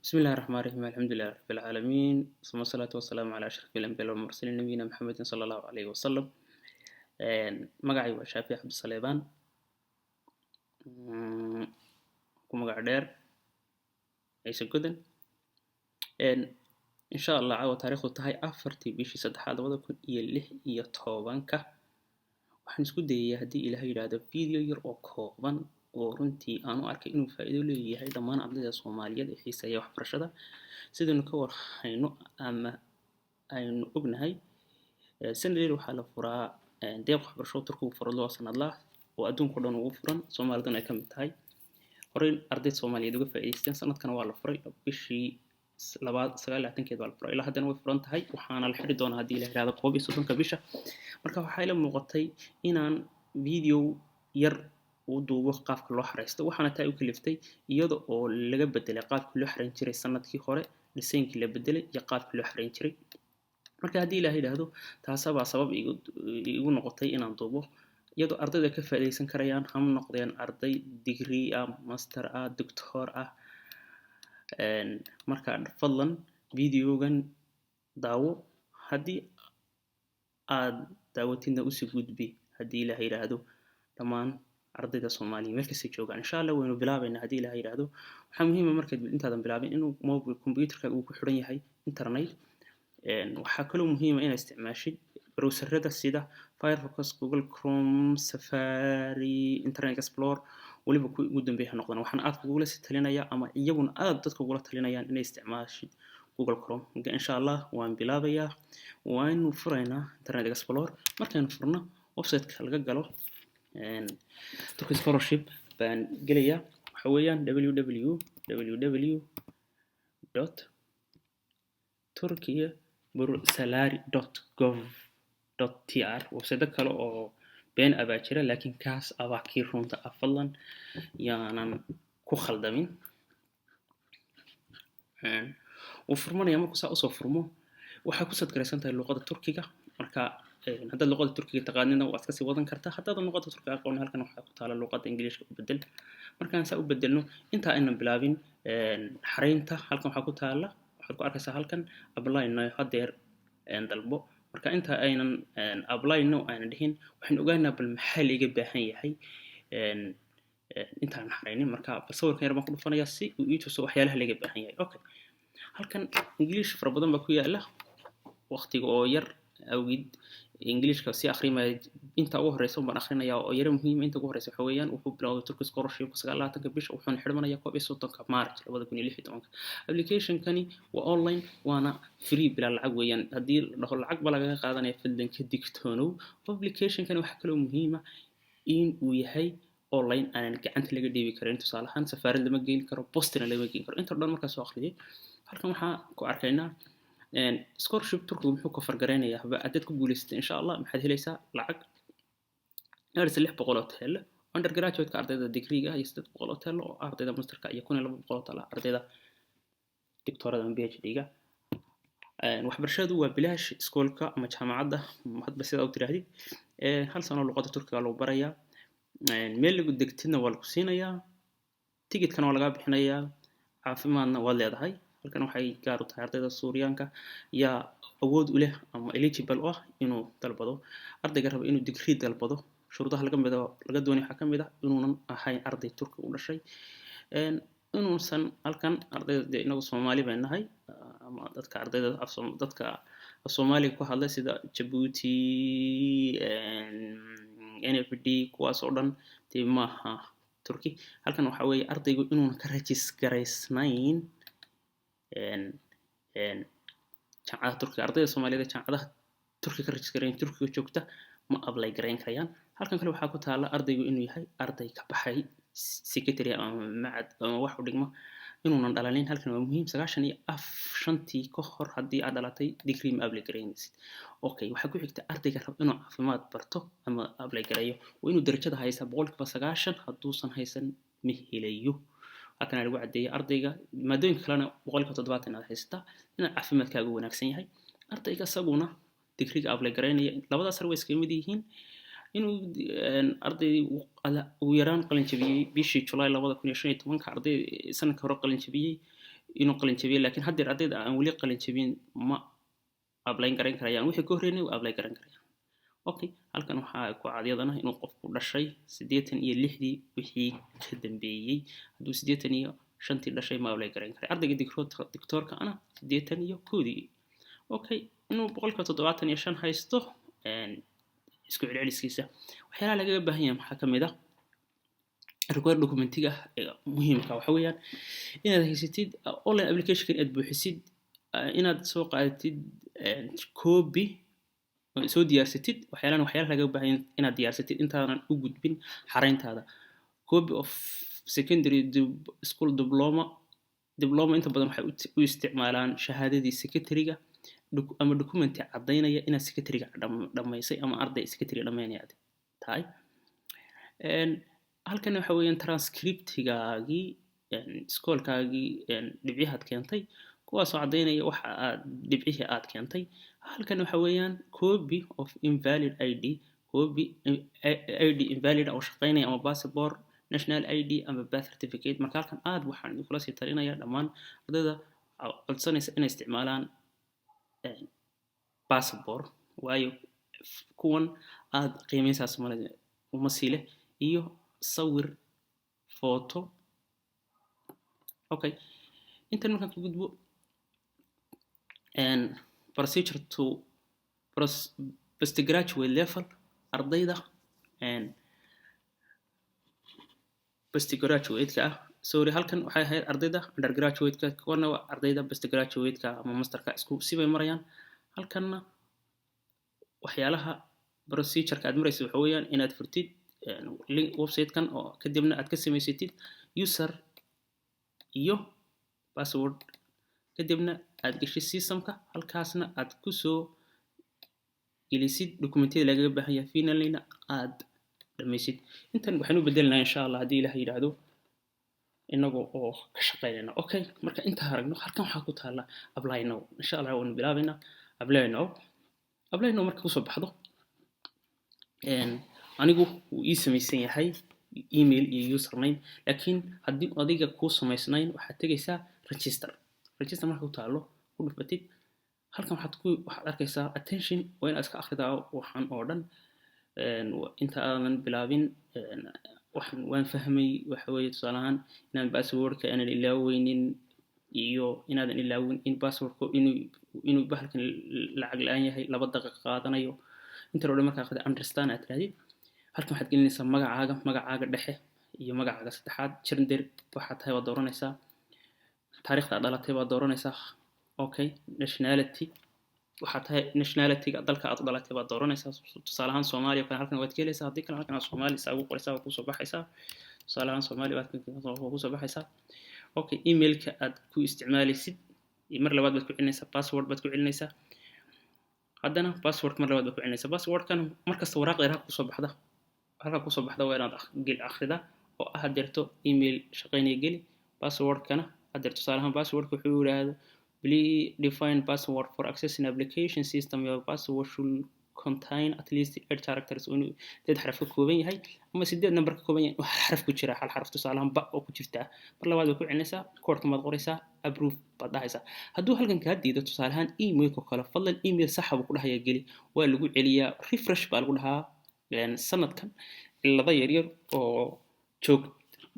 بسم الله الرحمن الرحيم، الحمد لله رب العالمين، ثم الصلاة والسلام على أشرف الأنبياء والمرسلين، نبينا محمد صلى الله عليه وسلم. Magacay waa Shaafici Cabdisaleebaan, ku magac dheer Ciise Godan. Insha Allah, caawa taariikhdu tahay 4-tii bishii saddexaad 2016-ka, waxaan isku dayayaa, haddii Ilaah yidhaahdo, video yar oo kooban oo runtii aan u arkay inuu faa'iido leeyahay dhammaan ardayda Soomaaliyeed ee xiiseeya waxbarashada. Sidaynu ka warhayno ama aynu ognahay, sanadii waxaa la furaa deeq waxbarasho Turkigu furo loo sanadla oo adduunka o dhan ugu furan, Soomaaliduna ay ka mid tahay. Horey arday Soomaaliyeed uga faa'iidaysteen. Sanadkana waa la furay, bishii labaad 29-keed baa la furay, ilaa haddana way furan tahay, waxaana la xidhi doonaa, haddii la yidhahdo, 31-ka bisha. Marka waxaa ila muuqatay inaan video yar uu duubo qaabka loo xareysto. Waxaana taa u kaliftay iyada oo laga bedelay qaabkii loo xareyn jiray sanadkii hore, dhisaynkii la bedelay iyo qaabkii loo xareyn jiray. Marka haddii Ilaah yidhaahdo, taasabaa sabab igu noqotay inaan duubo, iyadoo ardayda ka faa'iidaysan karayaan, ha noqdeen arday degree ah, master ah, doctor ah. Marka fadlan videogan daawo. Haddii aad daawatidna, usii gudbi, haddii Ilaah yidhaahdo, dhammaan ardayda Soomaaliya meel kastay joogaan. Insha Allah waynu bilaabaynaa, haddii Ilaah yidhaahdo. Waxaa muhiima markaad intaadan bilaabin inuu mobile computerkaaga uu ku xidhan yahay internet. Waxaa kaloo muhiima inaad isticmaashid browserada sida Firefox, Google Chrome, Safari, Internet Explorer, weliba kuwii ugu dambeeya ha noqdaan. Waxaan aad kugula sii talinayaa ama iyaguna aad dadka ugula talinayaan inay isticmaashid Google Chrome. Marka insha Allah waan bilaabayaa. Waanu furaynaa Internet Explorer. Markaynu furno, website-ka laga galo Turkey Scholarship baan gelayaa. Waxa weeyaan www.www.turkiyaburslari.gov.tr. Website kale oo been ah baa jira, laakiin kaas abaa kii runta ah. Fadlan yaanan ku khaldamin. Wuu furmanaya. Markuu saa usoo furmo, waxay ku sadgaraysan tahay luqada Turkiga. Marka haddaad luqada Turkiga taqaanina, waad kasii wadan kartaa. Haddaadan luqada Turkiga aqoon, halkan waxaa ku taala luqada Ingiliishka, u bedel. Markaan saa u bedelno, intaa aynan bilaabin xaraynta, halkan waxaa ku taala, waxaad ku arkaysaa halkan "apply now", hadeer dalbo. Marka inta aynan "apply now" aynan dhihin, waxaan ogaanaa bal maxaa laiga baahan yahay intaanan xaraynin. Marka bal sawirkan yar baan ku dhufanayaa si uu ii tuso waxyaalaha laga baahan yahay. Okay, halkan English fara badan baa ku yaala. Waqtiga oo yar awgid, Englishka si akhrimaya, inta ugu horeysa baan akhrinayaa oo yaro muhiim. Inta ugu horeysa waxa weeyaan, wuxuu bilowday Turkey Scholarship 29-ka bisha, wuxuuna xidhmanayaa 31-ka March 2016-ka. Applicationkani waa online, waana free, bilaa lacag weeyaan. Haddii la dhaho lacag ba lagaga qaadanaya, fadlan ka digtoonow. Applicationkani waxaa kaloo muhiima in uu yahay online, aanan gacanta laga dhiibi karin. Tusaale ahaan, safaarad lama geyn karo, postina lama geyn karo. Inta dhan markaa soo akhriyay, halkan waxaa ku arkaynaa scholarship Turkigu muxuu ka fargaraynayaa. Haba haddaad ku guulaysatay, insha Allah, maxaad helaysaa? Lacag gaaraysa 600 oo TL undergraduate-ka, ardayda degreega, iyo 800 oo TL oo ardayda masterka, iyo 1200 oo TL ardayda doctorada ama PhD-ga. Waxbarashadu waa bilaash, iskoolka ama jaamacadda, hadba sidaa u tiraahdid. Hal sano luqadda Turkiga lagu barayaa, meel lagu degtidna waa lagu siinayaa, tigidkana waa lagaa bixinayaa, caafimaadna waad leedahay. Halkan waxay gaar u tahay ardayda Suuryaanka. Yaa awood u leh ama eligible u ah inuu dalbado? Ardayga raba inuu degree dalbado, shuruudaha laga mid laga doonay waxaa ka mid ah inuunan ahayn arday Turki u dhashay, inuusan halkan ardayda, dee inagu Soomaali bay nahay, ama dadka ardayda dadka af Soomaaliga ku hadla sida Jabuuti, NFD, kuwaas oo dhan dee maaha Turki. Halkan waxaa weeye ardaygu inuuna ka rajis garaysnayn jaamacadaha Turkiga. Ardayda Soomaaliyeed ee jaamacadaha Turkiga ka rajis garayn, Turkiga joogta, ma apply garayn karayaan. Halkan kale waxaa ku taala ardaygu inuu yahay arday ka baxay secondary ama macad ama wax u dhigma, inuunan dhalanin. Halkan waa muhiim, 95-tii ka hor haddii aad dhalatay, degree ma apply garaynaysid. Okay, waxaa ku xigta ardayga raba inuu caafimaad barto ama apply gareeyo waa inuu darajada haysaa 90%. Hadduusan haysan, ma helayo. Halkan lagu caddeeyay ardayga maadooyinka kalena 70% inaad haysataa, inaad caafimaadkaagu wanaagsan yahay. Ardayga isaguna digriga apply garaynaya, labadaas sar way iskaga mid yihiin. Inuu arday ugu yaraan qalin jabiyey bishii July 2015-ka, arday sanadka hore qalin jabiyey. Inuu qalin jabiyey, laakiin haddeer ardayda aan weli qalin jabin ma apply garayn karayaan. Wixii ka horreynay waa apply garan karayaan. Okay, halkan waxaa ku cadyadana inuu qofku dhashay 86-dii wixii ka dambeeyey. Hadduu 85-tii dhashay, ma apply garayn karay. Ardayga doctorka ana 81-dii. Okay, inuu 75% haysto isku celceliskiisa. Waxyaalaha lagaga baahan yahay maxaa ka mid ah? Required documentiga muhiimka waxa weeyaan inaad haysatid online applicationka, inaad buuxisid, inaad soo qaadatid copy, soo diyaarsatid. Waxyaalahan waxyaalaha lagaga baahan yahay inaad diyaarsatid intaanan u gudbin xareyntaada: copy of secondary school diploma. Diploma inta badan waxay u isticmaalaan shahaadadii secondary-ga ama documenti caddaynaya inaad secondary-ga dhammaysay ama arday secondary dhammaynaya aad tahay. Halkan waxa weeyaan transcriptigaagii iskoolkaagii, dhibcihaad keentay, kuwaasoo caddaynaya waxa aad dhibcihii aad keentay. Halkan waxa weeyaan copy of invalid ID, copy ID invalid oo shaqeynaya, ama passport, national ID ama birth certificate. Marka halkan aad waxaan idinkula sii talinaya dhammaan ardayda codsanaysa inay isticmaalaan passport, waayo kuwan aad qiimeysaas male uma sii leh, iyo sawir photo. Okay, intan markaan ku gudbo procedure to postgraduate level, ardayda postgraduate-ka ah, sorry, halkan waxay ahayd ardayda undergraduate-ka, kuwana waa ardayda postgraduate-ka ama masterka, isku sibay marayaan. Halkanna waxyaalaha procedure-ka aad maraysa waxa weeyaan inaad furtid link website-kan oo kadibna aad ka samaysatid user iyo password, kadibna aad geshid systemka, halkaasna aad kusoo gelisid dokumentiyada lagaga baahan yahay, finallyna aad dhammaysid. Intan waxaynu u bedelnaa, insha Allah, haddii Ilaah yidhaahdo, inaga oo ka shaqeynayna. Okay, marka intaa aragno, halkan waxaa ku taala "Apply now". Insha Allah waanu bilaabaynaa. Apply now, apply now marka kusoo baxdo, anigu wuu ii samaysan yahay email iyo username, laakiin haddii adiga kuu samaysnayn, waxaad tegaysaa register. Register marka ku taalo ku dhufatid, halkan waxaad arkaysaa attention. Waa inaad iska akhridaa waxaan oo dhan inta aadan bilaabin. Waxaan waan fahmay. Waxa weeye, tusaale ahaan, inaan passwordka aanan ilaaweynin iyo inaadan ilaawin in passwordku inuu bahalkan lacag la-aan yahay, 2 daqiiqo qaadanayo. Intan oo dhan markaa akhrido, "Understand" aad tirahdid, halkan waxaad gelinaysaa magacaaga, magacaaga dhexe iyo magacaaga saddexaad. Gender waxaad tahay waad dooranaysaa. Taariikhda aad dhalatay baad dooranaysaa. Okay, nationality waxaa tahay, nationalityga dalka aad u dhalatay baad dooranaysaa. Tusaale ahaan Soomaaliya kale halkan waad ka helaysaa. Haddii kale halkan aad Soomaali isaa ugu qoraysaa, waa kusoo baxaysaa. Tusaale ahaan Soomaaliya baad kusoo baxaysaa. Okay, emailka aad ku isticmaalaysid mar labaad baad ku celinaysaa. Password baad ku celinaysaa. Haddana passwordka mar labaad baad ku celinaysaa. Passwordkan markasta waraaqda yar halka kusoo baxda, halka kusoo baxda, waa inaad akhridaa oo ah hadeerto email shaqaynaya geli, passwordkana hadeer. Tusaale ahaan passwordka wuxuu yidhaahdo, "Please define password for accessing application system. Your password should contain at least eight characters." Inuu 8 xaraf ka kooban yahay ama 8 number ka kooban yahay, hal xaraf ku jira, hal xaraf, tusaale ahaan ba oo ku jirtaa. Mar labaad waad ku celinaysaa, koodhka maad qoraysaa, "Approve" baad dhahaysaa. Hadduu halkan kaa diido, tusaale ahaan emailka kale, fadlan email saxa buu ku dhahayaa geli, waa lagu celiyaa, "Refresh" baa lagu dhahaa. Sanadkan cillado yaryar oo joog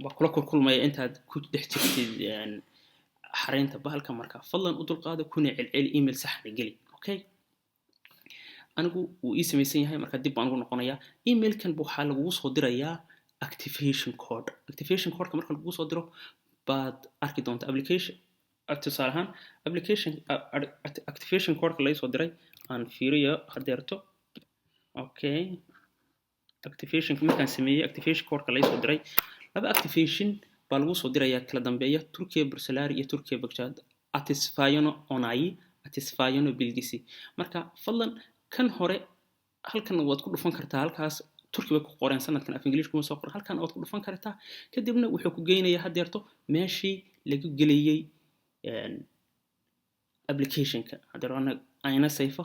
waa kula kulkulmaya intaad ku dhex jirtid xareynta bahalka. Marka fadlan u dulqaada, kuna celceli, email saxna geli. Okay, anigu wuu ii samaysan yahay, marka dib baan ugu noqonayaa. Emailkan waxaa lagugu soo dirayaa activation code. Activation codeka marka lagugu soo diro baad arki doontaa application. Tusaale ahaan application activation codeka laga soo diray aan fiiriyo hadeerto. Okay, activation markaan sameeyey, activation codeka laga soo diray, laba activation baa lagu soo dirayaa kala dambeeya: Türkiye Bursları iyo Türkiye Baghdad Aktivasyonu Onayı, Aktivasyonu Bilgisi. Marka fadlan kan hore halkan waad ku dhufan kartaa. Halkaas Turki bay ku qoreen sanadkan, af English kuma soo qoran. Halkan waad ku dhufan kartaa, kadibna wuxuu ku geynayaa hadeerto meeshii lagu geliyey applicationka. Hadeer ayna sayfa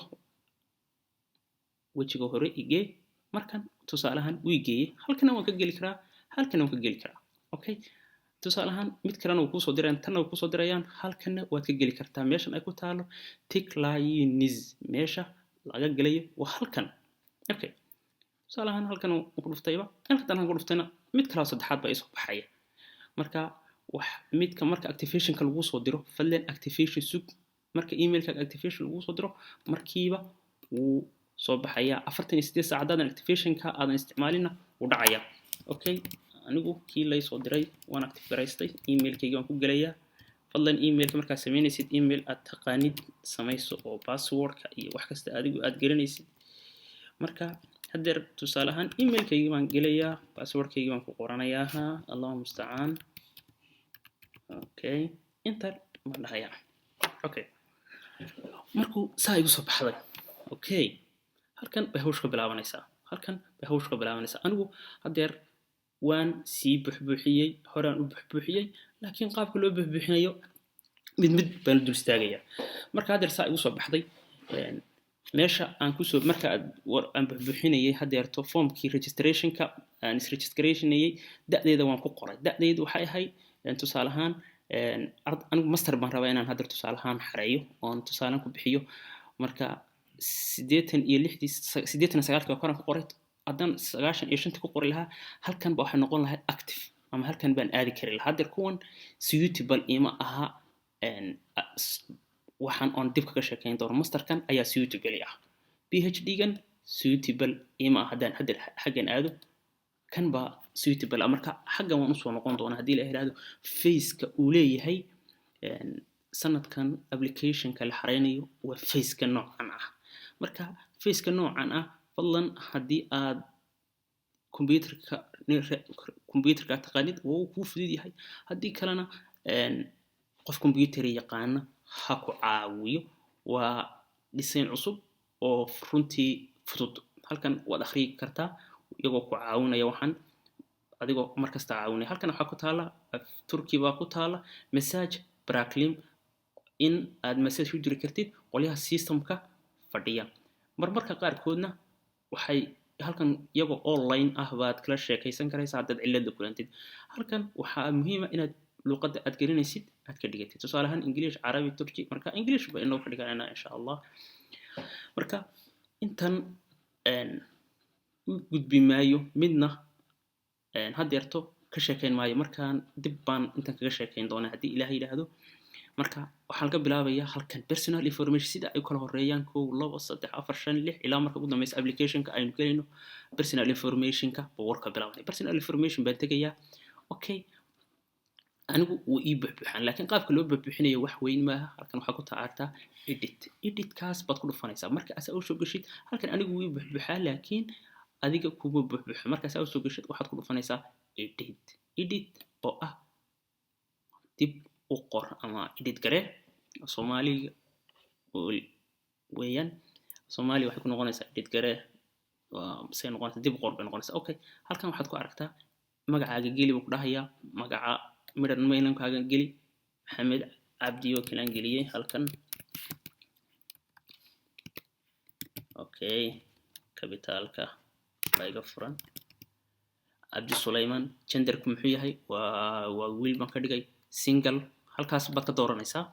wejiga hore igee. Markan tusaalahan wuu geeyey, halkana waan ka geli karaa, halkana waan ka geli karaa. Okay, Tusaale ahaan, mid kalena way kuusoo dirayaan, tanna way kuusoo dirayaan. Halkanna waad ka geli kartaa meeshan ay ku taalo "tıklayınız". Meesha laga gelayo waa halkan. Okay, tusaale ahaan, halkan uu ku dhuftayba, halkan aan ku dhuftayna, mid kaloo saddexaad baa isoo baxaya. Marka wax midka marka activationka lagu soo diro, fadlan activation sug. Marka emailka activation lagu soo diro, markiiba wuu soo baxayaa. 48 saac haddaadan activationka aadan isticmaalina, wuu dhacayaa. Okay, anigu kii lay soo diray waan active garaystay, emailkayga waan ku gelayaa. Fadlan emailka markaad samaynaysid, email aad taqaanid samayso oo passwordka iyo wax kasta adigu aad garanaysid. Marka haddeer, tusaale ahaan, emailkaygii baan gelayaa, passwordkaygii baan ku qoranayaa. Ha, Allahu mustacaan. Okay, enter baan dhahayaa. Okay, markuu saa igu soo baxday, okay, halkan bay hawshu ka bilaabanaysaa, halkan bay hawshu ka bilaabanaysaa. Anigu haddeer waan sii buxbuuxiyey, horaan u buxbuuxiyey, laakiin qaabka loo buxbuuxinayo mid mid baan dul istaagayaa. Marka haddeer saa igu soo baxday, meesha aan kusoo marka aan buxbuuxinayay haddeerto formkii registrationka aan isregistrationayay, da'deeda waan ku qoray. Da'deedu waxay ahayd, tusaale ahaan, anigu master baan rabaa inaan haddeer tusaale ahaan xareeyo oon tusaalaan ku bixiyo. Marka 86-dii, 89-kii baa koran ku qoray. Haddaan 95-tii ku qori lahaa, halkan ba waxay noqon lahayd active ama halkan baan aadi kari lahaa. Haddeer kuwan suitable ima aha. Waxaan oon dib kaga sheekeyn doono, masterkan ayaa suitable ah, PhD-gan suitable ima ah. Haddaan haddeer xaggan aado, kan baa suitable ah. Marka xaggan waan usoo noqon doonaa haddii la yidhaahdo. Phaseka uu leeyahay sanadkan applicationka la xareynayo waa phaseka noocan ah. Marka phaseka noocan ah, fadlan haddii aad computerka aad taqaanid, waa uu kuu fudud yahay. Haddii kalena, qof computer yaqaana ha ku caawiyo. Waa design cusub oo runtii fudud. Halkan waad akhriyi kartaa iyagoo ku caawinaya, waxaan adigoo markasta caawinaya. Halkan waxaa ku taala Turki baa ku taala, "Mesaj bırakalım", in aad message u diri kartid qolyaha systemka fadhiya. Marmarka qaarkoodna waxay halkan iyagoo online ah baad kala sheekaysan karaysaa haddaad cillad la kulantid. Halkan waxaa muhiima inaad luqadda aad gelinaysid aad ka dhigatid, tusaale ahaan, English, Carabi, Turki. Marka English ba inoo ka dhiganayna, insha Allah. Marka intan u gudbi maayo, midna haddeerto ka sheekayn maayo. Markaan dib baan intan kaga sheekayn doonaa haddii Ilaah yidhaahdo. Marka waxaan ka bilaabayaa halkan personal information, sida ay kala horeeyaan: kow, labo, saddex, afar, shan, lix, ilaa marka ugu dambeysa applicationka aynu gelayno. Personal informationka buu warka bilaabanaya. Personal information baan tegayaa. Okay, anigu wuu ii buxbuxaan, laakiin qaabka loo buxbuxinayo wax weyn maaha. Halkan waxaa ku taartaa edit. Editkaas baad ku dhufanaysaa marka asa usoo geshid. Halkan anigu wuu ii buxbuxaa, laakiin adiga kuma buxbuxo. Markaas usoo geshid, waxaad ku dhufanaysaa edit. Edit oo ah dib u qor ama edit garee, Soomaaliga weeyaan. Soomaaliya waxay ku noqonaysaa edit garee, say noqonaysaa dib u qor bay noqonaysaa. Okay, halkan waxaad ku aragtaa magacaaga geli buu ku dhahayaa. Magaca midhan maylankaaga geli. Maxamed Cabdi oo kalaan geliyey halkan. Okay, capitalka baa iga furan. Cabdi Sulayman. Genderku muxuu yahay? Waa wiil baan ka dhigay. Single, halkaas baad ka dooranaysaa.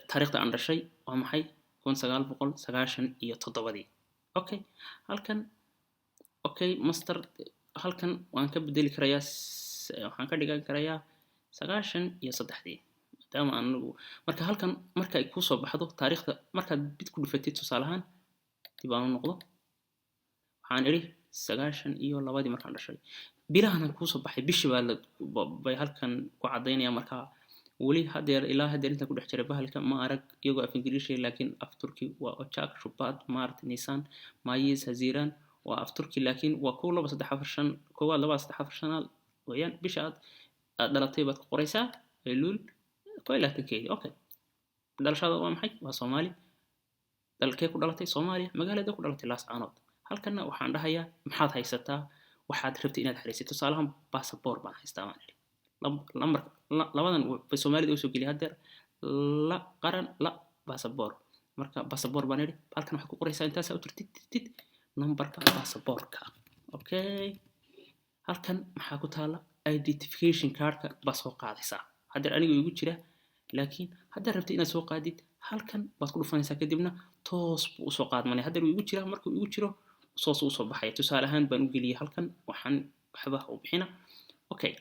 Taariikhda aan dhashay waa maxay? 1997-dii. Okay, halkan, okay, master halkan waan ka bedeli karayaa, waxaan ka dhigan karayaa 93-dii, maadaama anigu. Marka halkan marka ay kusoo baxdo taariikhda, markaad bid ku dhufatid, tusaale ahaan, dib aan u noqdo, waxaan idhi 92-dii markaan dhashay. Bilahana kuusoo baxay, bishii baa bay halkan ku caddaynaya. Marka weli hadeer, ilaa hadeer intaan ku dhex jiray bahalka, ma arag iyagoo af Ingiriisha, laakiin af Turki waa Ocak, Şubat, Mart, Nisan, Mayıs, Haziran. Waa af Turki, laakiin waa kow, laba, saddex, afar, shan, koowaad, laba, saddex, afar, shanaad weeyaan. Bisha aad dhalatay baad ku qoraysaa, Eylul 21-keedii. Okay, dhalashada waa maxay? Waa Soomaali. Dalkee ku dhalatay? Soomaaliya. Magaalada ku dhalatay? Laascaanood. Halkanna waxaan dhahayaa, maxaad haysataa waxaad rabtay inaad xariisid? Tusaalahan, basaboor baan haystaa baan idhi. Lambarka labadan bay Soomaalida usoo geliya haddeer, la qaran la basaboor. Marka basaboor baan idhi. Halkan waxaad ku qoraysaa, intaasaa u tirtid tirtid, nambarka basaboorka. Okay, halkan maxaa ku taala? Identification cardka baa soo qaadaysaa. Haddeer aniga igu jira, laakiin haddaad rabtid inaad soo qaadid, halkan baad ku dhufanaysaa, kadibna toos buu usoo qaadmanaya. Haddeer wuu igu jiraa. Markuu igu jiro, soos usoo baxaya. Tusaale ahaan baan u geliyay halkan, waxaan waxba u bixina. Okay,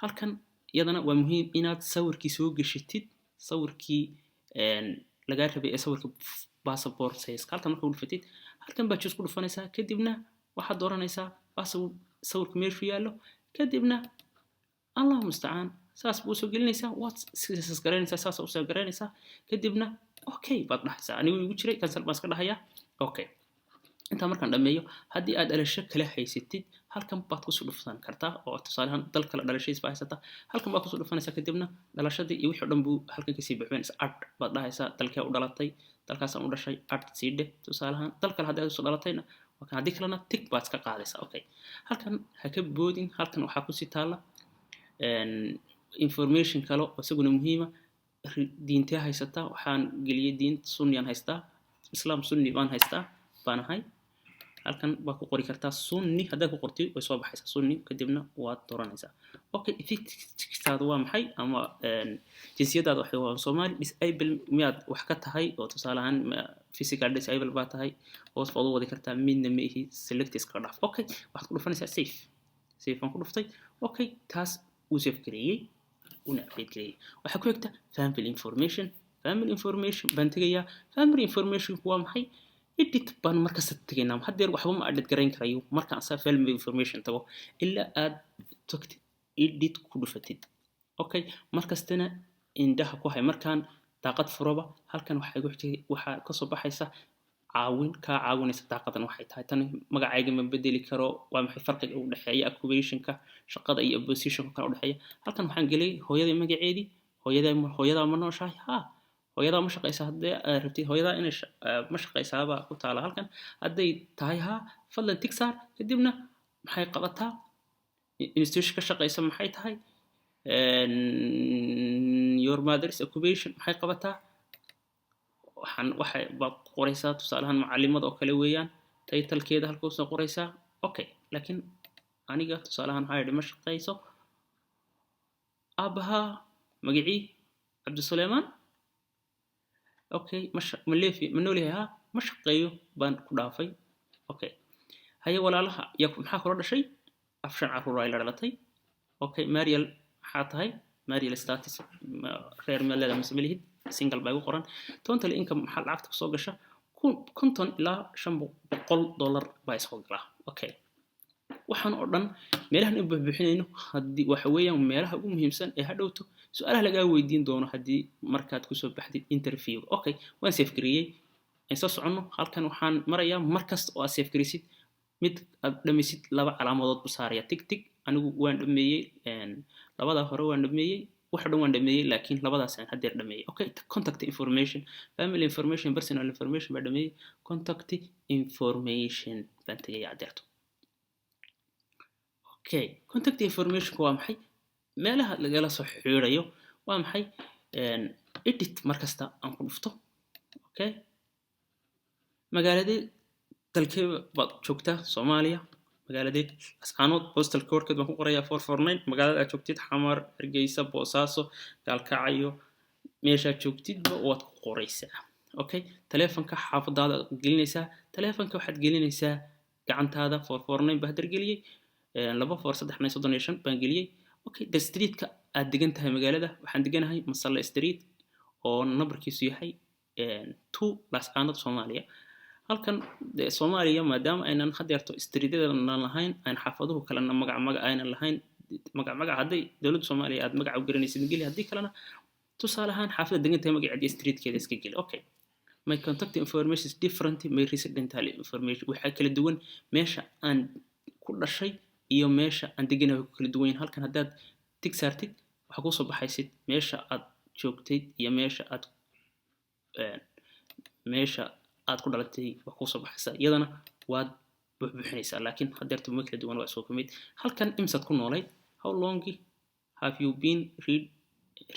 halkan iyadana waa muhiim inaad sawirkii soo geshatid, sawirkii lagaa rabay ee sawirka passport size. Halkan marka u dhufatid, halkan baad choose ku dhufanaysaa, kadibna waxaad dooranaysaa sawirka meeshuu yaallo. Kadibna, Allahu mustacaan, saas buu usoo gelinaysaa. Waad saas garaynaysaa, saas usoo garaynaysaa, kadibna okay baad dhahaysaa. Anigu igu jiray, cancel baan iska dhahayaa. Okay, intaa markaan dhammeeyo, haddii aad dhalasho kale haysatid, halkan baad kusoo dhufsan kartaa. Oo tusaaleahaan dal kale dhalashadiis baa haysataa, halkan baad kusoo dhufanaysaa, kadibna dhalashadii iyo wixii o dhan buu halkan kasii buuxinaysa. Add baad dhahaysaa. Dalkee u dhalatay? Dalkaasaan u dhashay, add sii dheh. Tusaaleahaan dal kale haddii aad usoo dhalatayna waa kan, haddii kalena tick baad iska qaadaysaa. Okay, halkan ha ka boodin. Halkan waxaa kusii taalla information kale oo isaguna muhiima. Diintee haysataa? Waxaan geliyey diin sunniyaan haystaa, Islaam Sunni baan haystaa baan ahay. Halkan baad ku qori kartaa Sunni. Haddaad ku qortid, way soo baxaysaa Sunni, kadibna waad dooranaysaa. Okay, ethnicity-gaada waa maxay ama jinsiyadaada? Waxay waa Soomaali. Disable miyaad wax ka tahay? Oo tusaale ahaan physical disable baa tahay? Hoos baad u wadi kartaa. Midna ma ihi, select iskaga dhaaf. Okay, waxaad ku dhufanaysaa save. Save baan ku dhuftay. Okay, taas wuu save gareeyey, una update gareeyey. Waxaa ku xigta family information. Family information baan tegayaa. Family informationku waa maxay? Edit baan markasta tegaynaa. Haddeer waxba ma edit garayn karayo markaan asaa family information tago, ilaa aad tagtid edit ku dhufatid. Okay, markastana indhaha ku hay. Markaan daaqad furoba, halkan waxaa igu xigtay, waxaa kasoo baxaysa caawin kaa caawinaysa. Daaqadan waxay tahay tan: magacayga ma bedeli karo? Waa maxay farqiga u dhexeeya occupationka, shaqada, iyo positionka kala udhexeeya? Halkan waxaan geliyay hooyaday magaceedii. Hooyadaa, hooyadaa ma nooshahay? Ha. Hooyadaa ma shaqaysaa? Haddii aad rabtid hooyadaa inay ma shaqaysaabaa ku taala halkan. Hadday tahay haa, fadlan tick saar. Kadibna maxay qabataa? Institution ka shaqaysa maxay tahay? Your mother's occupation, maxay qabataa? Waxaan waxay baad qoraysaa, tusaalahaan macalimada oo kale weeyaan. Titlekeeda halka usoo qoraysaa. Okay, laakiin aniga tusaalahaan waxaa yidhi ma shaqayso. Aabahaa magacii? Cabdisuleymaan. Okay, ma leefi, ma nool yahay? Ha. Ma shaqeeyo baan ku dhaafay. Okay, haye, walaalaha yaa maxaa kula dhashay? Af shan carruur ay la dhalatay. Okay, marital maxaa tahay? Marital status, reer miyaad leedahay mise ma lihid? Single baa igu qoran. Total income, maxaa lacagta kusoo gasha? $50 ilaa $500 baa isoo galaa. Okay, waxaan oo dhan meelahan u buuxbuuxinayno haddii waxa weeyaan meelaha ugu muhiimsan ee hadhowto su-aalaha lagaa weydiin doono haddii markaad kusoo baxdid interview. Okay, waan save gareeyey. Aan soo soconno. Halkan waxaan marayaa, mar kasta oo aad save gareysid, mid aad dhamaysid, laba calaamadood buu saaraya, tick tick. Anigu waan dhameeyey, labada hore waan dhameeyey, wax dhan waan dhameeyey, laakiin labadaas aan haddeer dhameeyey. Okay, contact information, family information, personal information baa dhameeyey. Contact information baan tegaya haddeerto. Okay, contact informationku waa maxay? Meelaha lagala soo xiriirayo waa maxay? Edit mar kasta aan ku dhufto. Okay, magaaladee, dalkee baad joogtaa? Soomaaliya. Magaaladee? Ascaanood. Postal codekeed baan ku qorayaa, 449. Magaalada aad joogtid, Xamar, Hargeysa, Boosaaso, Gaalkacyo, meeshaad joogtidba waad ku qoraysaa. Okay, taleefanka xaafadaada aad gelinaysaa. Taleefanka waxaad gelinaysaa gacantaada. 449 baa haddar geliyey, 2439 35 baan geliyey. Okay, the streetka aad degan tahay, magaalada waxaan deganahay Masalla Street oo numberkiisu yahay 2, Laascaanood, Soomaaliya. Halkan dee Soomaaliya maadaama aynan hadeerto streetyadana lahayn, aan xaafaduhu kalena magac magac aynan lahayn, magac magac, hadday dowladda Soomaaliya aad magaca u garanaysid geli, haddii kalena tusaale ahaan xaafadda degan tahay magaceed iyo streetkeeda iska geli. Okay, my contact information is different my residential information. Waxaa kala duwan meesha aan ku dhashay iyo meesha aan deganahay, way ku kala duwan yihiin. Halkan haddaad tick saartid, waxaa kusoo baxaysid meesha aad joogtay iyo meesha aad ku dhalatay waa kusoo baxaysaa. Iyadana waad buuxbuuxinaysaa, laakiin hadeerta ma kala duwan, waa isku mid. Halkan imsaad ku noolayd? How long have you been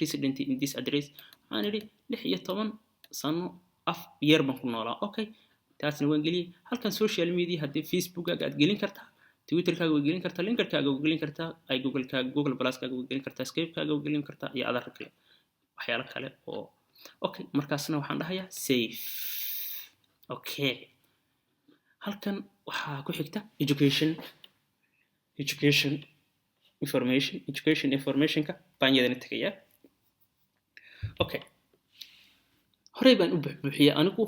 resident in this address? Waxaan idhi 16 sano af year baan ku noolaa. Okay, taasna waan geliyey. Halkan social media, haddii Facebookaga aad gelin kartaa, Twitterkaaga way gelin kartaa, LinkedInkaaga way gelin kartaa, ay Googlekaaga, Google Pluskaaga way gelin kartaa, Skypekaaga way gelin kartaa iyo adar kale, waxyaalo kale oo. Okay, markaasna waxaan dhahayaa save. Okay, halkan waxaa ku xigta education information. Education informationka baan iyadana tegayaa. Okay, horey baan u buxbuuxiyey anigu.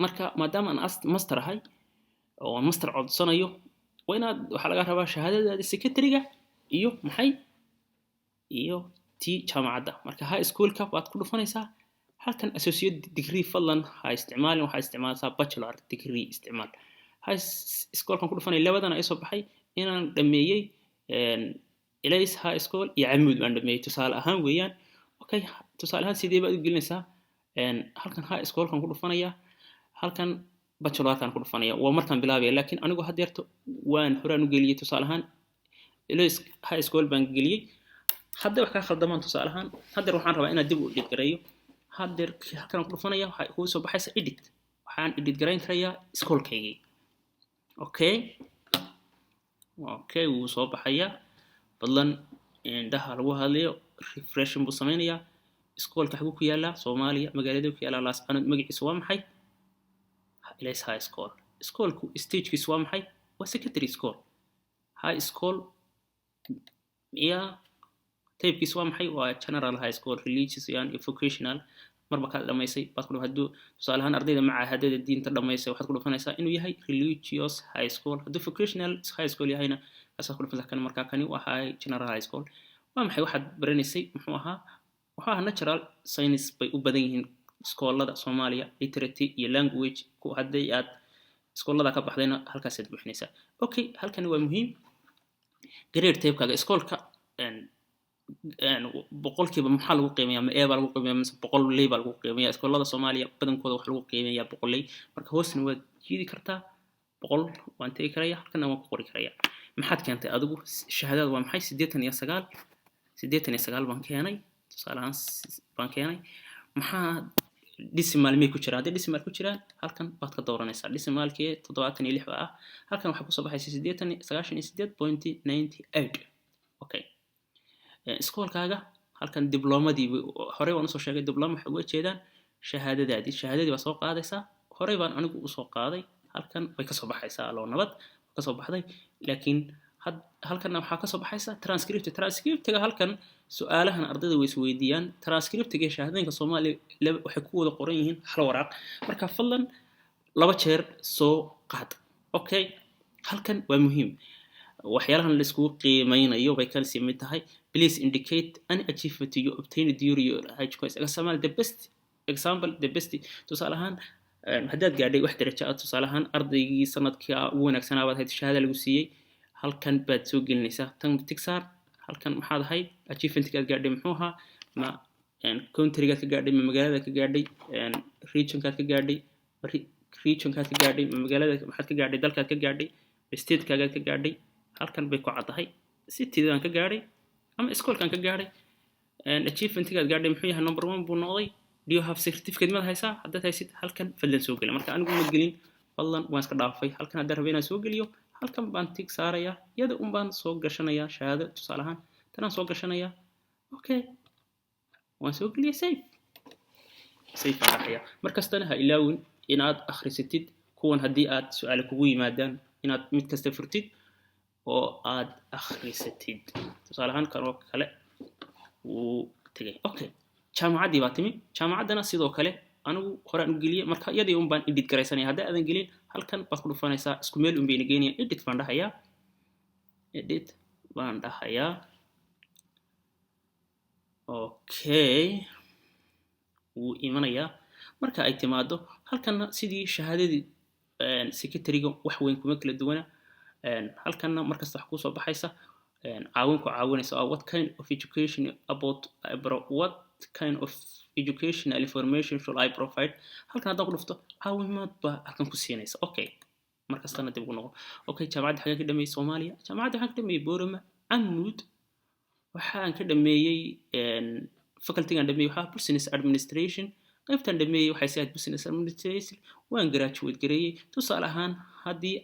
Marka maadaama aan master ahay oo aan master codsanayo, waa inaad, waxaa laga rabaa shahaadadaada secondary-ga iyo maxay iyo tii jaamacadda. Marka high schoolka baad ku dhufanaysaa. Halkan associate degree fadlan ha isticmaalin, waxaa isticmaalaysaa bachelor degree isticmaal. High schoolkan ku dhufanay, labadana ay soo baxay inaan dhameeyey Elays High School iyo Camuud baan dhameeyey, tusaale ahaan weeyaan. Okay, tusaale ahaan sidee baad u gelinaysaa? Halkan high schoolkan ku dhufanaya, halkan bachelorkan ku dhufanaya, waa markaan bilaabaya. Laakiin anigu haddeerto waan horaan u geliyey. Tusaale ahaan Elays High School baan geliyey. Hadday wax kaa khaldamaan, tusaale ahaan haddeer waxaan rabaa inaan dib u edit gareeyo, haddeer halkan ku dhufanaya, waxaa kuu soo baxaysa edit. Waxaan edit garayn karayaa iskoolkaygii. Okay, wuu soo baxayaa. Fadlan indhaha lagu hadlayo, refreshing buu sameynayaa. Iskoolka xaguu ku yaalaa? Soomaaliya. Magaalada ku yaalaa? Laascanood. Magaciisa waa maxay? Elays High School. Iskoolku stagekiisu waa maxay? Waa secondary school, high school miya? Typekiisu waa maxay? Waa general high school, religious and vocational. Marba kaad dhamaysay baad ku, hadduu tusaale ahaan ardayda macaahadada diinta dhamaysay, waxaad ku dhufanaysaa inuu yahay religious high school. Hadduu vocational high school yahayna, kaasaad ku dhufanaysaa kan. Markaa kani waa high general high school. Waa maxay waxaad baranaysay? Muxuu ahaa? Wuxuu ahaa natural science bay u badan yihiin iskoolada Soomaaliya, literacy iyo language. Ku haddii aad iskoolada ka baxdayna, halkaasaad buuxinaysaa. Okay, halkani waa muhiim, grade typekaaga. Iskoolka boqolkiiba maxaa lagu qiimeeyaa? Ma A baa lagu qiimeeyaa mise boqol ley baa lagu qiimeeyaa? Iskoolada Soomaaliya badankooda waxa lagu qiimeeyaa boqolley. Marka hoosna waad jiidi kartaa, 100 waan tegi karaya, halkana waan ku qori karaya. Maxaad keentay adigu? Shahaadada waa maxay? 89, 89 baan keenay, tusaale ahaan baan keenay. Maxaa decimal miyay ku jiraan? Haddii decimal ku jiraan, halkan baad ka dooranaysaa. Decimalkii 76 baa ah. Halkan waxaa kusoo baxaysa 80, 98.98. Okay, iskoolkaaga halkan diblomadii horey waan usoo sheegay. Dibloma waxay uga jeedaan shahaadadaadii. Shahaadadii baa soo qaadaysaa. Horey baan anigu usoo qaaday. Halkan way kasoo baxaysaa, aloo nabad kasoo baxday. Laakiin halkanna waxaa kasoo baxaysa transcript. Transcriptiga halkan su-aalahan ardayda way isweydiiyaan. Transcriptiga iyo shahaadooyinka Soomaaliya waxay ku wada qoran yihiin hal waraaq. Marka fadlan laba jeer soo qaad. Okay, halkan waa muhiim, waxyaalahan la iskugu qiimeynayo bay kan sii mid tahay. Please indicate any achievement you obtained during your high school. Example, the best example, the best. Tusaale ahaan haddaad gaadhay wax darajo ah, tusaale ahaan ardaygii sanadka ugu wanaagsanaa baad ahayd, shahaada lagu siiyey, halkan baad soo gelinaysaa. Tan tick saar. Halkan maxaad ahayd? Achievementkaad gaadhay muxuu ahaa? Ma countrygaad ka gaadhay, ma magaalada ka gaadhay, regionkaad ka gaadhay, regionkaad ka gaadhay, ma magaalada maxaad ka gaadhay, dalkaad ka gaadhay, statekaagaad ka gaadhay? Halkan bay ku caddahay, citydaan ka gaadhay ama iskoolkan ka gaadhay. Achievementkaad gaadhay muxuu yahay? Number one buu noqday. Do you have certificate? Maad haysaa? Haddaad haysid, halkan fadlan soo geli. Marka anigu ma gelin, fadlan waan iska dhaafay. Halkan haddaan raba inaan soo geliyo, halkan baan tick saarayaa, iyada un baan soo gashanayaa shahaado. Tusaale ahaan tanaan soo gashanayaa. Okay, waan soo geliyay. Save, save baan dhaxaya. Markastana ha ilaawin inaad akhrisatid kuwan. Haddii aad su-aale kugu yimaadaan, inaad mid kasta furtid oo aad akhrisatid. Tusaale ahaan kan oo kale wuu tegay. Okay, jaamacaddii baa timi. Jaamacaddana sidoo kale anigu horaan u geliyey, marka iyadii un baan edit garaysanaya. Haddii aadan gelin, halkan baad ku dhufanaysaa, isku meel un bayna geynaya. Edit baan dhahayaa, edit baan dhahayaa. Okay, wuu imanayaa. Marka ay timaado halkanna, sidii shahaadadii secondary-ga wax weyn kuma kala duwana. Halkanna markasta wax kusoo baxaysa caawin ku caawinaysa oo what kind of educational information should I provide? Halkan haddaan ku dhufto, caawimaad baa halkan ku siinaysa. Okay, markastana dib ugu noqo. Okay, jaamacadda xagaan ka dhameeyey? Soomaaliya. Jaamacadda waxaan ka dhameeyey Borama, Camud. Waxaan ka dhameeyey, facultygan dhameeyey waxaa business administration. Qaybtan dhameeyey waxay ahayd business administration. Waan graduate gareeyey. Tusaale ahaan haddii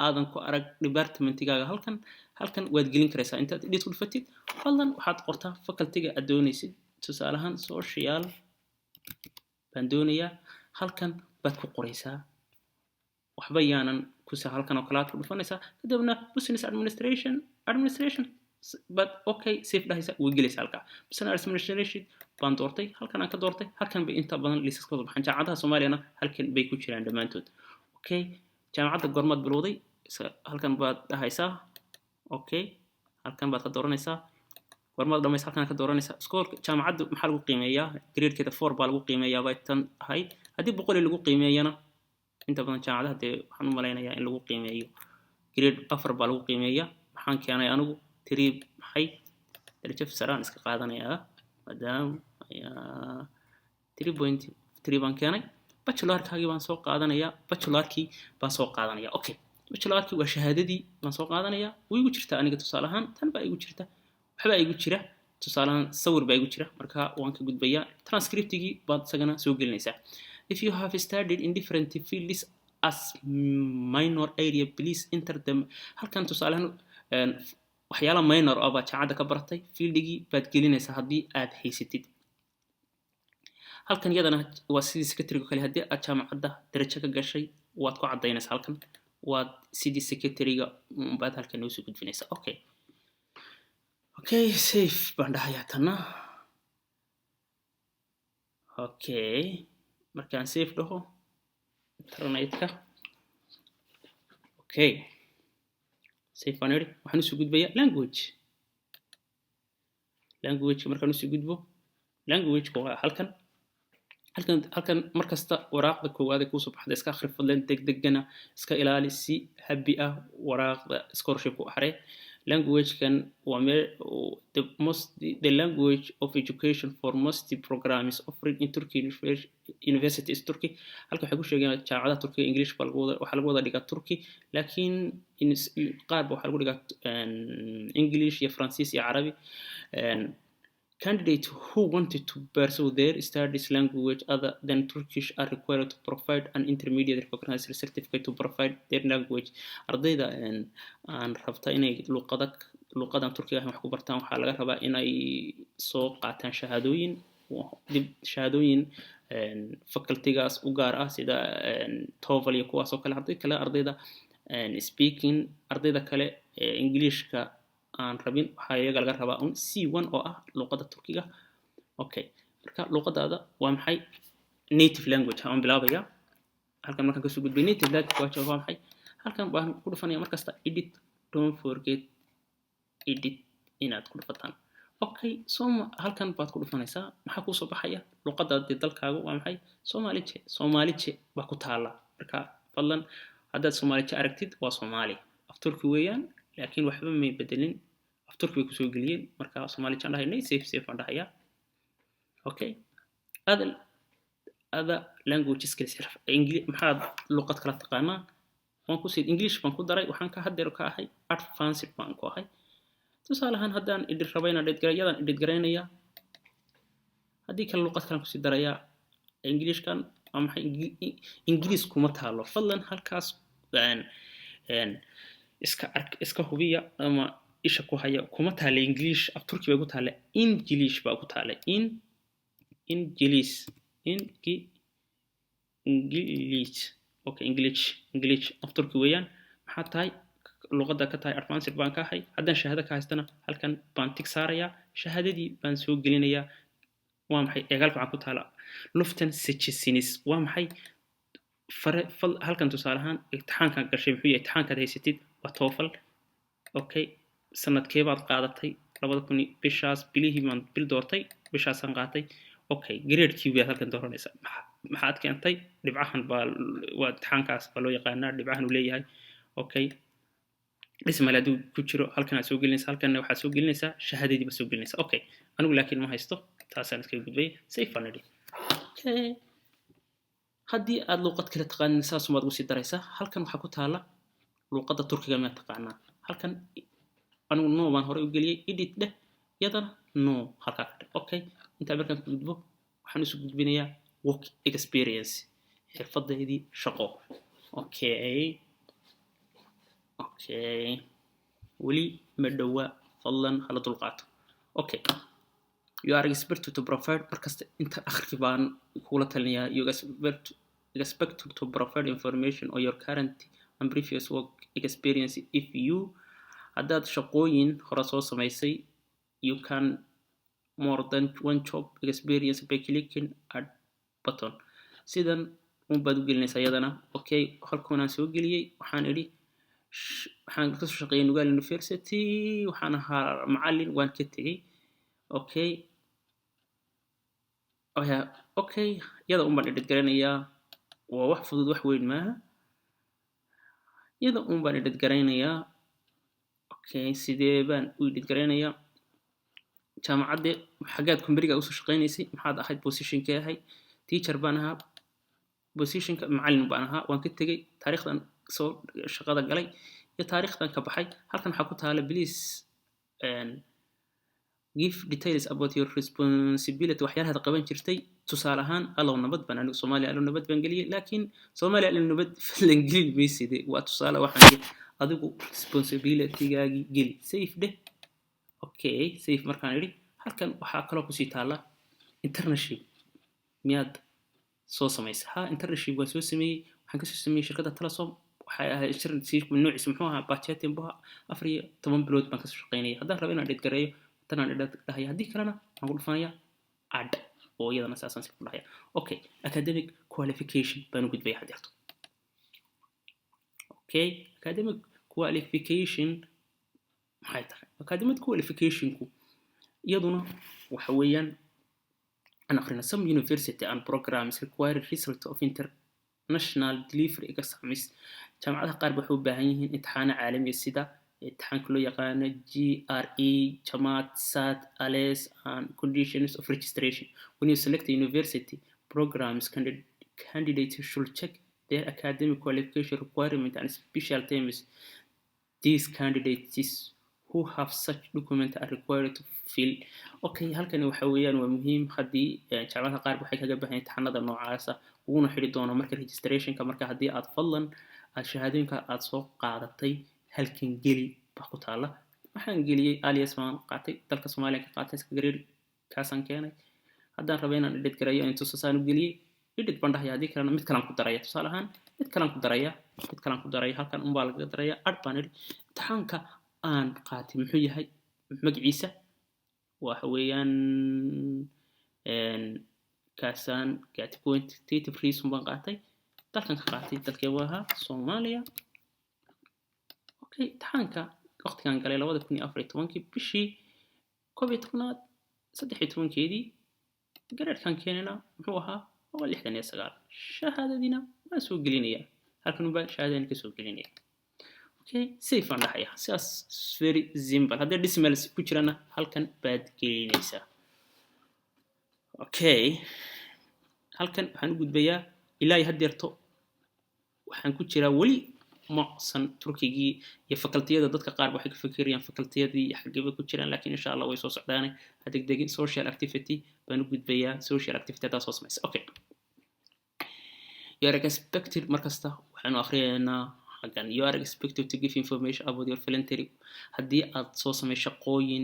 Aadan ku arag departmentigaaga halkan. Halkan waad gelin karaysaa intaad edit ku dhufatid. Fadlan waxaad qortaa facultyga aad doonaysid. Tusaale ahaan, social baan doonayaa. Halkan baad ku qoraysaa. Waxba yaanan kusa. Halkan oo kale aad ku dhufanaysaa, kadibna business administration baad okay, save dhahaysa, way gelaysaa halkaa. Business administration baan doortay, halkan aan ka doortay. Halkan bay inta badan liisaska wada baxaan. Jaamacadaha Soomaaliyana halkan bay ku jiraan dhammaantood. Okay, jaamacadda goormaad bilowday? Halkan baad dhahaysaa. Okay, halkan baad ka dooranaysaa. Goormaad dhamaysa? Halkan ka dooranaysaa. Scoorka jaamacadda maxaa lagu qiimeeyaa? Gradekeeda 4 baa lagu qiimeeyaa bay tan ahayd. Haddii 100 lagu qiimeeyana, inta badan jaamacadaha dee waxaan u malaynayaa in lagu qiimeeyo grade 4 baa lagu qiimeeyaa. Maxaan keenay anigu? Three. Maxay darajo saraan iska qaadanayaa maadaama ayaa 3.3 baan keenay. Bachelorkaagii baan soo qaadanayaa, bachelorkii baan soo qaadanaya. Okay, bachelorkii waa shahaadadii baan soo qaadanayaa. Way igu jirtaa aniga. Tusaale ahaan, tan baa igu jirta, waxbaa igu jira, tusaale ahaan sawir baa igu jira. Marka waan ka gudbayaa. Transcriptigii baad isagana soo gelinaysaa. If you have studied in different fields as minor area, please enter them. Halkan tusaale ahaan waxyaala minor ah baad jaamacadda ka baratay, fieldigii baad gelinaysaa haddii aad haysatid. Halkan iyadana waa sidii secretary kale. Haddii aad jaamacadda darajo ka gashay, waad ku caddaynaysaa halkan. Waad sidii secretary-ga baad halkan noo soo gudbinaysaa. Okay, save baan dhahayaa tanna. Okay, markaan save dhaho internetka, okay, save baan idhi. Waxaan usoo gudbayaa language. Language markaan usoo gudbo, language waa halkan. Halkan markasta waraaqda koowaad ee kuusoo baxda iska akhri fadlan. Degdegana iska ilaali, si happy ah waraaqda scholarship ku axree. Languagekan waa meel the most the language of education for most programs offered in Turkey universities. Turkey halka waxay ku sheegeen jaamacadaha Turkiga English baa lagu wada, waxaa lagu wada dhigaa Turkey, laakiin qaar ba waxaa lagu dhigaa English iyo Faransiis iyo Carabi. Candidates who wanted to pursue their studies language other than Turkish are required to provide an intermediate recognized certificate to provide their language. Ardayda aan rabta inay luqada luqadan Turkiga ahayn wax ku bartaan, waxaa laga rabaa inay soo qaataan shahaadooyin dib, shahaadooyin facultygaas u gaar ah, sida TOEFL iyo kuwaas oo kale. Arday kale, ardayda speaking, ardayda kale ee Englishka aan rabin, waxaa iyaga laga rabaa un C1 oo ah luqadda Turkiga. Okay, marka luqadaada waa maxay? Native language aan bilaabaya. Halkan markaan kasoo gudbay, native language waa maxay? Halkan baan ku dhufanaya markasta edit. Don't forget edit inaad ku dhufataan. Okay, soma halkan baad ku dhufanaysaa. Maxaa kuusoo baxaya? Luqadda dee dalkaagu waa maxay? Soomaalije. Soomaalije baa ku taala. Marka fadlan haddaad Soomaalije aragtid, waa Soomaali. Af Turki weeyaan, laakiin waxba may bedelin, af Turki bay kusoo geliyeen. Marka Soomaalije aan dhahaynay. Save, save baan dhahayaa. Okay, other language skills, maxaad luqad kala taqaanaa? Waan kusii English baan ku daray. Waxaan ka haddeer ka ahay advanced baan ku ahay. Tusaale ahaan, haddaan edit rabo inaan edit garay, yadaan edit garaynaya. Haddii kale luqad kalan kusii darayaa. Englishkan waa maxay? Ingiriis kuma taalo. Fadlan halkaas iska ark, iska hubiya ama isha ku haya. Kuma taala English, af Turki bay ku taala. English baa ku taala. In English, ingi English. Okay, English, English af Turki weeyaan. Maxaa tahay luqadda ka tahay? Advanced baan ka ahay. Haddaan shahaado ka haystana, halkan baan tick saarayaa, shahaadadii baan soo gelinayaa. Waa maxay eegaalka waxaa ku taala? Lütfen seçesiniz waa maxay? Fare fal halkan tusaale ahaan imtixaankan gashay muxuu yahay? Imtixaankaad haysatid waa TOEFL. Okay, sanadkee baad qaadatay? 2000 bishaas, bilihii baan bil doortay, bishaasaan qaatay. Okay, gradekii baad halkan dooranaysaa. Maxaad keentay? Dhibcahan baa waa imtixaankaas baa loo yaqaanaa, dhibcahan uu leeyahay. Okay, dhismal hadduu ku jiro, halkan aad soo gelinaysaa. Halkanna waxaad soo gelinaysaa shahaadadii baad soo gelinaysaa. Okay, anigu laakiin ma haysto, taasaan iskaga gudbay. Save baan idhi. Okay, haddii aad luuqad kale taqaanin, saasumaad ugu sii daraysaa. Halkan waxaa ku taala luuqadda Turkiga miyaad taqaanaa? Halkan anigu no baan horey u geliyey. Edit dheh, iyadana no halkaa ka dheh. Okay, intaa markaan ku gudbo, waxaan isu gudbinayaa work experience, xirfadeydii shaqo. Okay. Okay, weli ma dhowa, fadlan hala dulqaato. Okay, you are expected to provide, markasta inta akhri baan kula talinayaa. You expected to provide information on your current and previous work experience. If you, haddaad shaqooyin hore soo samaysay, you can more than one job experience by clicking add button. Sidan un baad u gelinaysaa iyadana. Okay, halkoonaan soo geliyey, waxaan idhi waxaan kasoo shaqeeyay Nugal University, waxaan ahaa macallin, waan ka tegey. Okay, iyada un baan edit garanayaa. Waa wax fudud, wax weyn maaha. Iyada un baan edit garaynayaa. Okay, sidee baan u edit garaynayaa? Jaamacadde xaggaad kumberiga usoo shaqaynaysay? Maxaad ahayd? Positionkee ahayd? Teacher baan ahaa, positionka macallin baan ahaa, waan ka tegey, taariikhdan soo shaqada galay iyo taariikhdan ka baxay. Halkan waxaa ku taala, please give details about your responsibility, waxyaalahaad qaban jirtay. Tusaale ahaan, Allow Nabad baan anigu, Soomaaliya Allow Nabad baan geliyey, laakiin Soomaaliya Allow Nabad fadlan gelin mayside, waa tusaale. Waxaan yidhi adigu responsibilitygaagii geli, save dheh. Okay, save markaan idhi, halkan waxaa kaloo kusii taala internship miyaad soo samaysay? Ha, internship waan soo sameeyey. Waxaan kasoo sameeyey shirkadda Telesom. Waxay ahayd internship noociisa muxuu ahaa? Budgeting buu ahaa. 14 bilood baan kasoo shaqaynayay. Haddaan rabo inaan edit gareeyo, tanaan edit dhahaya. Haddii kalena waxaan ku dhufanayaa add oo iyadana saasaan si ku dhahaya. Okay, academic qualification baan u gudbaya hadeerto. Okay, academic qualification maxay tahay? Academic qualificationku iyaduna waxa weeyaan aan akhrina. Some university and programs require result of international delivery exams. Jaamacadaha qaar waxay u baahan yihiin imtixaano caalami, sida imtixaanka loo yaqaano GRE, GMAT, SAT, ALES and conditions of registration. When you select a university programs, candidates should check their academic qualification requirement and special terms. These candidates who have such document are required to fill. Okay, halkani waxa weeyaan waa muhiim haddii jaamacadaha qaar waxay kaga baahan imtixaanada noocaasa, uguna xidhi doono marka registrationka. Marka haddii aad fadlan aad shahaadooyinka aad soo qaadatay, halkan geli baa ku taala. Waxaan geliyey ALES baan qaatay, dalka Soomaaliya ka qaatay, iska gareer kaasaan keenay. Haddaan rabo inaan edit gareeyo, intusasaan u geliyey, edit baan dhahaya. Haddii kalena mid kalaan ku daraya. Tusaale ahaan, mid kalaan ku daraya, mid kalaan ku daraya, halkan unbaa lagaga daraya. Add baan idhi. Imtixaanka aan qaatay muxuu yahay magaciisa? Waxa weeyaan kaasaan gaati quantitative reason baan qaatay, dalkan ka qaatay, dalkee buu ahaa? Soomaaliya. Okay, imtixaanka waqtigan galay 2014-kii, bishii 11aad 13-keedii. Gradekan keenayna muxuu ahaa? 169. Shahaadadiina waan soo gelinayaa, halkan unbaa shahaadadina kasoo gelinaya. Okay, save baan dhahaya. Sidaas, very simple. Haddii decimals ku jirana, halkan baad gelinaysaa. Okay, halkan waxaan u gudbayaa, ilaa iyo haddeerto waxaan ku jiraa weli macsan Turkigii iyo facultiyada. Dadka qaar waxay ka fikirayaan facultiyadii iyo xaggeba ku jiraan, laakiin insha Allah way soo socdaane, ha degdegin. Social activity baan u gudbayaa. Social activity haddaa soo samaysa. Okay, you are expected, markasta waxaanu akhriyaynaa xaggan, you are expected to give information about your voluntary. Haddii aad soo samay shaqooyin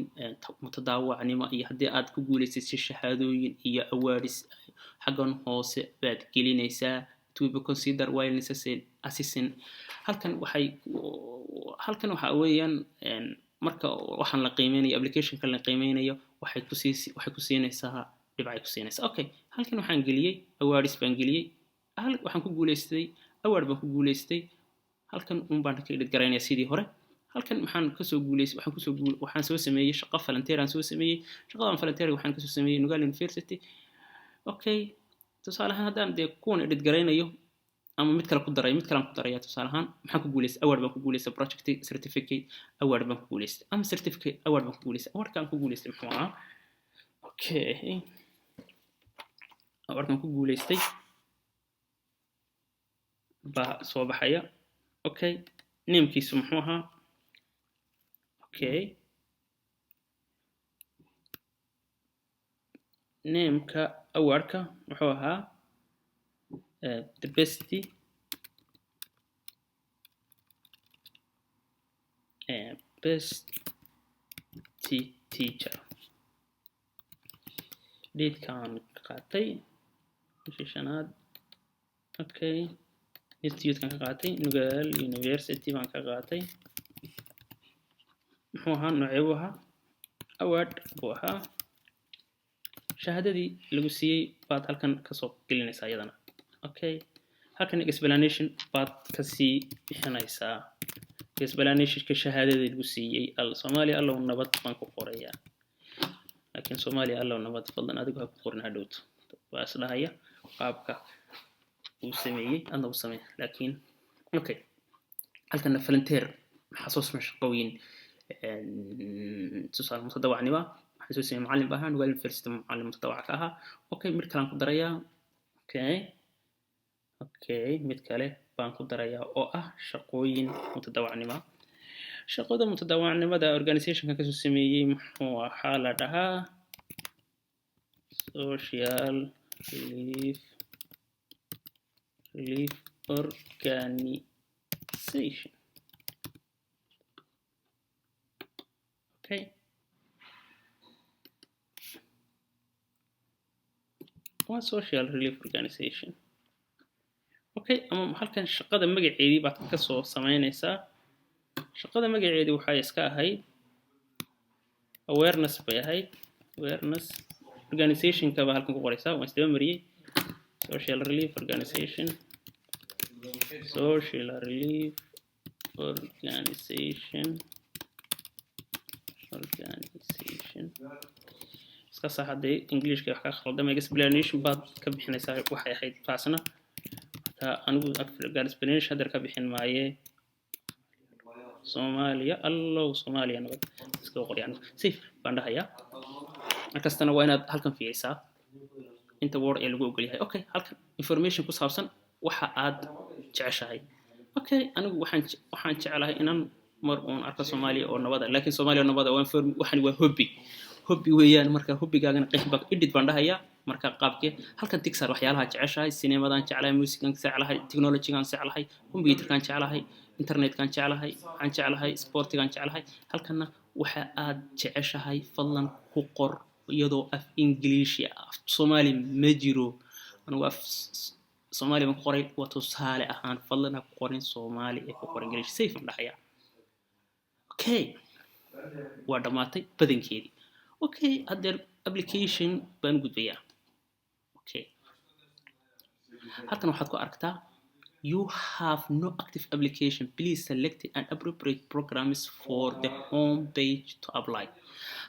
mutadaawacnimo iyo haddii aad ku guulaysatay shahaadooyin iyo awards, xaggan hoose baad gelinaysaa. To be considered while necessary assessing. Halkan waxay, halkan waxa weeyaan marka waxaan la qiimeynayo, applicationka la qiimeynayo, waxay ku siinaysaa dhibcay ku siinaysaa. Okay, halkan waxaan geliyey awards baan geliyey, hal waxaan ku guulaystay, award baan ku guulaystay. Halkan un baan ka edit garaynaya sidii hore. Halkan waxaan kasoo guulaystay, waxaan kusoo guul, waxaan soo sameeyey shaqo volunteer aan soo sameeyey. Shaqadan volunteer waxaan kasoo sameeyey Nugal University. Okay, tusaale ahaan, haddaan dee kuwan edit garaynayo ama mid kale ku daray, mid kalean ku daraya. Tusaale ahaan, maxaan ku guulaystay? Award baan ku guulaystay, project certificate award baan ku guulaystay ama certificate award baan ku guulaystay. Awardkaan ku guulaystay muxuu ahaa? Okay, awardkaan ku guulaystay baa soo baxaya. Okay, namekiisu muxuu ahaa? Okay, nameka awardka muxuu ahaa? The best Best teacher datekaan qaatay bishii shanaad. Okay, institutekan ka qaatay Nugal University baan ka qaatay. Muxuu ahaa? Noocee buu ahaa? Award buu ahaa. Shahaadadii lagu siiyey baad halkan kasoo gelinaysaa iyadana. Okay, halkan explanation baad kasii bixinaysaa, explanationka shahaadadii lagu siiyey. Al Soomaaliya allow nabad baan ku qorayaa, laakiin Soomaaliya allow nabad fadlan adigu ha ku qorin, hadhowto waa isdhahaya qaabka uu sameeyey adna uu sameey. Laakiin okay, halkana volunteer maxaa soo samey? Shaqooyin tusaale mutadawacnimo waxaan soo sameeyey, macallin baa ahaa, Nugal University macallin mutadawac ka ahaa. Okay, mid kalaan ku darayaa. Okay, mid kale baan ku darayaa oo ah shaqooyin mutadawacnimo. Shaqada mutadawacnimada organizationka kasoo sameeyey muxuu ahaa? La dhahaa Social Relief Organization. Okay, waa Social Relief Organization. Okay, ama halkan shaqada magaceedii baad kasoo sameynaysaa. Shaqada magaceedii waxay iska ahayd awareness bay ahayd, awareness organizationka baa halkan ku qoraysaa. Waan isdaba mariyey. Social Relief Organization, Social Relief Organization, organization. Iska sax haddii Englishka wax ka khaldamay. Explanation baad ka bixinaysaa waxay ahayd taasna. Marka anigu explanation haddeer ka bixin maaye. Soomaaliya allow, Soomaaliya nabad iska qor. Yani save baan dhahayaa. Markastana waa inaad halkan fiirisaa inta word ee lagu ogol yahay. Okay, halkan information ku saabsan waxa aad jeceshahay. Okay, anigu waxaan jeclahay inaan mar uun arko Soomaaliya oo nabada, laakiin Soomaaliya oo nabada waa waxani waa hobby, hobby weeyaan. Marka hobbygaagana qeex baa edit baan dhahayaa. Marka qaabkee halkan tixar waxyaalaha jeceshahay: sinemadan jeclahay, musican jeclahay, technologygan jeclahay, computerkan jeclahay, internetkan jeclahay, waxaan jeclahay sportigan jeclahay. Halkanna waxa aad jeceshahay fadlan ku qor iyadoo af Ingiliishi, af Soomaali ma jiro. Anigu af Soomaali baan ku qoray, waa tusaale ahaan. Fadlan ha ku qorin Soomaali ee ku qor English. Save baan dhahayaa. Okay, waa dhammaatay badankeedii. Okay, haddeer application baan u gudbayaa. Okay, halkan waxaad ku aragtaa "You have no active application. Please select an appropriate programs for the home page to apply."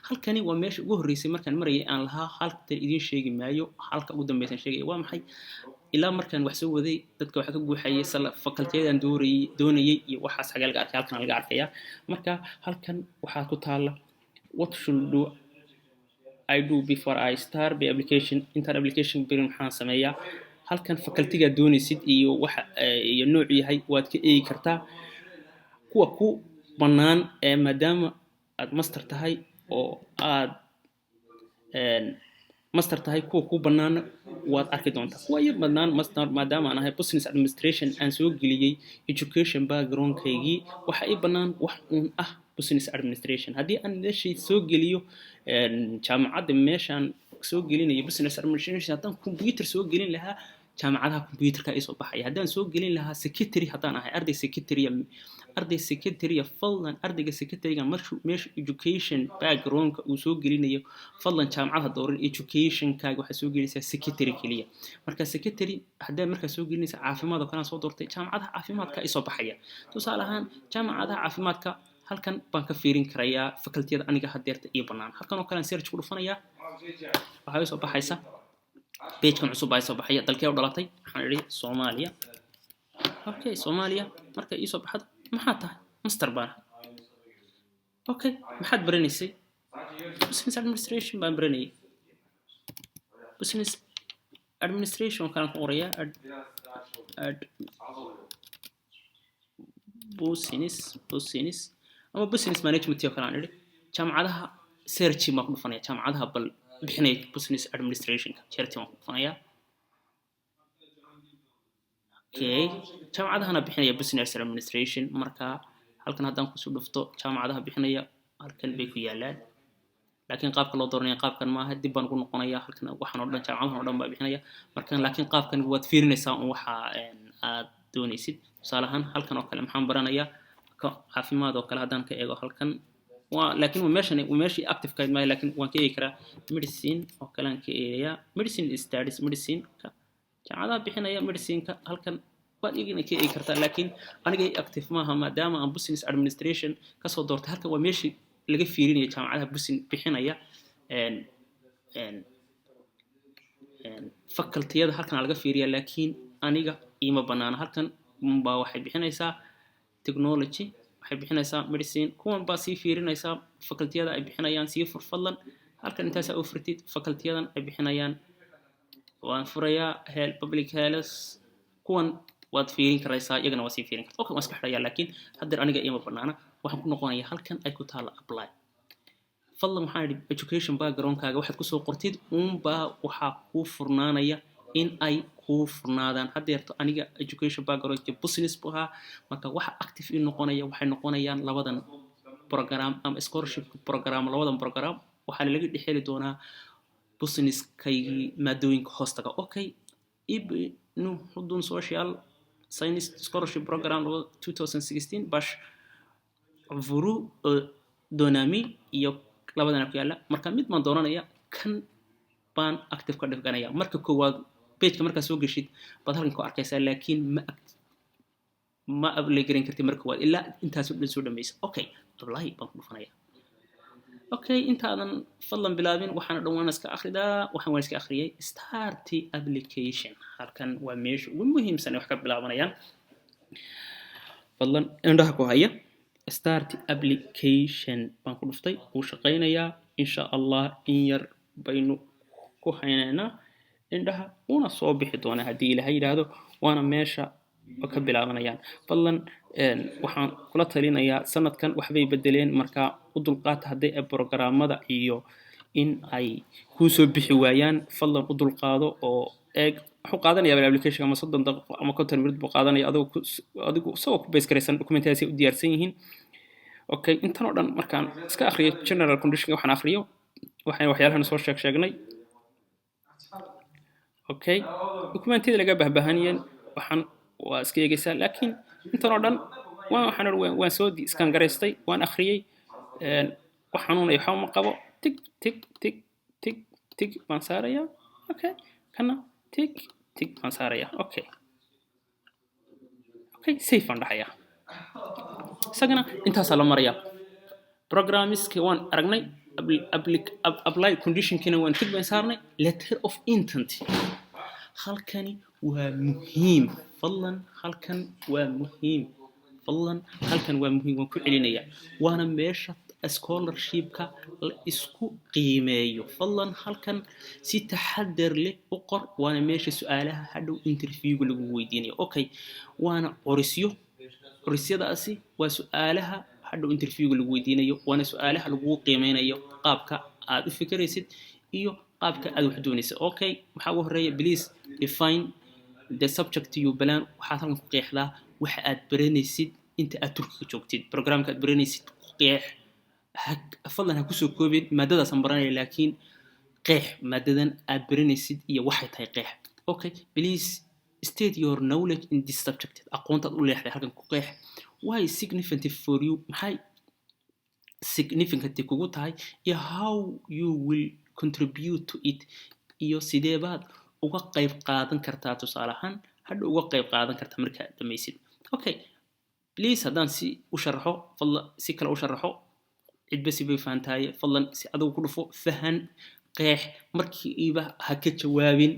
Halkani waa meesha ugu horreysay markaan marayay aan lahaa halkan idiin sheegi maayo, halka ugu dambeysan sheegaya waa maxay. Ilaa markaan wax soo waday dadka waxaa ka guuxayay facultyadaan doorayay doonayay iyo waxaas xagee laga arkay? Halkan laga arkayaa. Marka halkan waxaa ku taala "What should do I do before I start the application?" Intaan application birin maxaan sameeyaa? Halkan facultygaa doonaysid iyo waxa iyo noocu yahay waad ka eegi kartaa kuwa ku bannaan ee maadaama aad master tahay oo aad master tahay, kuwa ku bannaana waad arki doontaa. Kuwa iyo badnaan master, maadaama aan ahay business administration, aan soo geliyey education backgroundkaygii, waxa ii bannaan wax uun ah business administration. Haddii aan meeshii soo geliyo jaamacadda, meeshaan soo gelinayo business administration, haddaan computer soo gelin lahaa, jaamacadaha computerka ay soo baxaya. Haddaan soo gelin lahaa secretary, haddaan ahay arday secretary, arday secretary, fadlan ardayga secretary-ga marshuu meesha education backgroundka uu soo gelinayo, fadlan jaamacad ha dooran. Educationkaaga waxaa soo gelinaysaa secretary keliya. Marka secretary haddaa markaa soo gelinaysa caafimaad oo kale aan soo doortay, jaamacadaha caafimaadka ay soo baxaya. Tusaale ahaan jaamacadaha caafimaadka halkan baan ka fiirin karayaa facultyada aniga hadeerta iyo bannaan. Halkan oo kale aan search ku dhufanayaa, waxaa ii soo baxaysa pagekan cusub baa soo baxaya. Dalkee u dhalatay? Waxaan idhi Soomaaliya. Okay, Soomaaliya marka ii soo baxdo, maxaa tahay? Master baan ahay. Okay, maxaad baranaysay? Business administration baan baranayay. Business administration oo kalaan ku qorayaa, ad business ama business management oo kale aan idhi. Jaamacadaha search baan ku dhufanaya, jaamacadaha bal bixinaya business administrationka search baan ku dhufanaya. Okay, jaamacadahana bixinaya business administration. Marka Halkan haddaan kusoo dhufto, jaamacadaha bixinaya halkan bay ku yaalaan, laakiin qaabka loo dooranaya qaabkan maaha. Dib baan ugu noqonaya. Halkan waxaan oo dhan, jaamacadahan oo dhan baa bixinaya markan, laakiin qaabkan waad fiirinaysaa un waxa aad doonaysid. Tusaale ahaan, halkan oo kale maxaan baranayaa? Caafimaad oo kale haddaan ka eego halkan waa, laakiin waa meeshan, waa meeshii active kahayd maayo, laakiin waan ka eegi karaa. Medicine oo kale aan ka eegayaa, medicine studies, medicineka, jaamacadaha bixinaya medicineka halkan waad iyagana ka eegi kartaa, laakiin aniga active maaha maadaama aan business administration kasoo doortay. Halkan waa meeshii laga fiirinaya jaamacadaha business bixinaya, facultiyada halkan laga fiiriya, laakiin aniga iima banaana. Halkan baa waxay bixinaysaa technology, waxay bixinaysaa medicine. Kuwan baa sii fiirinaysaa facultiyada ay bixinayaan. Sii fur fadlan halkan. Intaasaa u furtid facultiyadan ay bixinayaan. Waan furayaa public health. Kuwan waad fiirin karaysaa, iyagana waa sii fiirin karta. Okay, waan iska xidhayaa, laakiin haddeer aniga iima banaana. Waxaan ku noqonayaa halkan ay ku taalla apply. Fadlan, waxaan idhi education backgroundkaaga waxaad kusoo qortid uunbaa waxaa kuu furnaanaya in ay kuu furnaadaan. Haddeerto aniga education backgroundka business buu ahaa. Marka waxa active ii noqonaya waxay noqonayaan labadan program ama scholarship program. Labadan program waxaana laga dhexeli doonaa businesskaygii maadooyinka hoostaga. Okay, Ibnu Haldun Social Science Scholarship Program 2016 başvuru dönemi iyo labadana ku yaalla. Marka mid baan dooranaya, kan baan active ka dhiganaya. Marka koowaad pageka markaa soo geshid baad halkan ku arkaysaa, laakiin ma apply garan kartid marka koowaad ilaa intaas oo dhan soo dhamaysa. Okay, apply baan ku dhufanaya. Okay, intaadan fadlan bilaabin, waxaana dhan waan iska akhridaa. Waxaan waan iska akhriyay. Start application, halkan waa meesha ugu muhiimsan ee wax ka bilaabanayaan. Fadlan indhaha ku haya. Start application baan ku dhuftay, wuu shaqaynayaa insha Allah. In yar baynu ku haynaynaa indhaha, wuuna soo bixi doonaa haddii Ilaahay yidhaahdo. Waana meesha ka bilaabanayaan. Fadlan, waxaan kula talinayaa, sanadkan waxbay bedeleen, marka u dulqaata hadday ay programmada iyo in ay kuu soo bixi waayaan. Fadlan u dulqaado oo eeg. Wuxuu qaadanaya application ama 30 daqiiqo ama 50 minute buu qaadanaya, adigoo adigu isagoo ku base garaysan documentadaasi u diyaarsan yihiin. Okay, intan oo dhan markaan iska akhriyo, general condition waxaan akhriyo, waxaan waxyaalahan soo sheegnay. Okay, documentiyada laga bahbahaniyeen waxaan waa iska eegaysaa, laakiin intan oo dhan waan waxaan waan soo scan garaystay, waan akhriyey. Wax xanuunaya waxba ma qabo. Tick, tick, tick, tick, tick baan saarayaa. Okay, kana tick, tick baan saarayaa. Okay, save baan dhahayaa. Isagana intaasaa la marayaa. Programmiska waan aragnay, apply conditionkina waan tick baan saarnay. Letter of intent, halkani waa muhiim. Fadlan, halkan waa muhiim. Fadlan, halkan waa muhiim, waan ku celinayaa. Waana meesha scholarshipka la isku qiimeeyo. Fadlan halkan si taxadar leh u qor. Waana meesha su-aalaha hadhow interviewga lagu weydiinayo. Okay, waana corisyo. Corisyadaasi waa su-aalaha hadhow interviewga lagu weydiinayo, waana su-aalaha lagugu qiimeynayo qaabka aad u fikiraysid iyo qaabka aad wax doonaysid. Okay, maxaa ugu horeeya? Please define the subject you plan. Waxaad halkan ku qeexdaa waxa aad baranaysid inta aad Turkiga joogtid. Programka aad baranaysid ku qeex. Fadlan ha kusoo koobin maadadaasaan baranaya, laakiin qeex maadadan aad baranaysid iyo waxay tahay, qeex. Okay, please state your knowledge in this subject. Aqoontaad u leexday halkan ku qeex. Why significant for you? Maxay significant kugu tahay? Iyo how you will contribute to it, iyo sideebaad uga qayb qaadan kartaa, tusaale ahaan hadha uga qayb qaadan kartaa markaad dhamaysid. Okay, please, haddaan si u sharaxo, fadlan si kale u sharaxo, cidba si bay fahantahay. Fadlan si adigu ku dhufo, fahan, qeex. Markiiba ha ka jawaabin.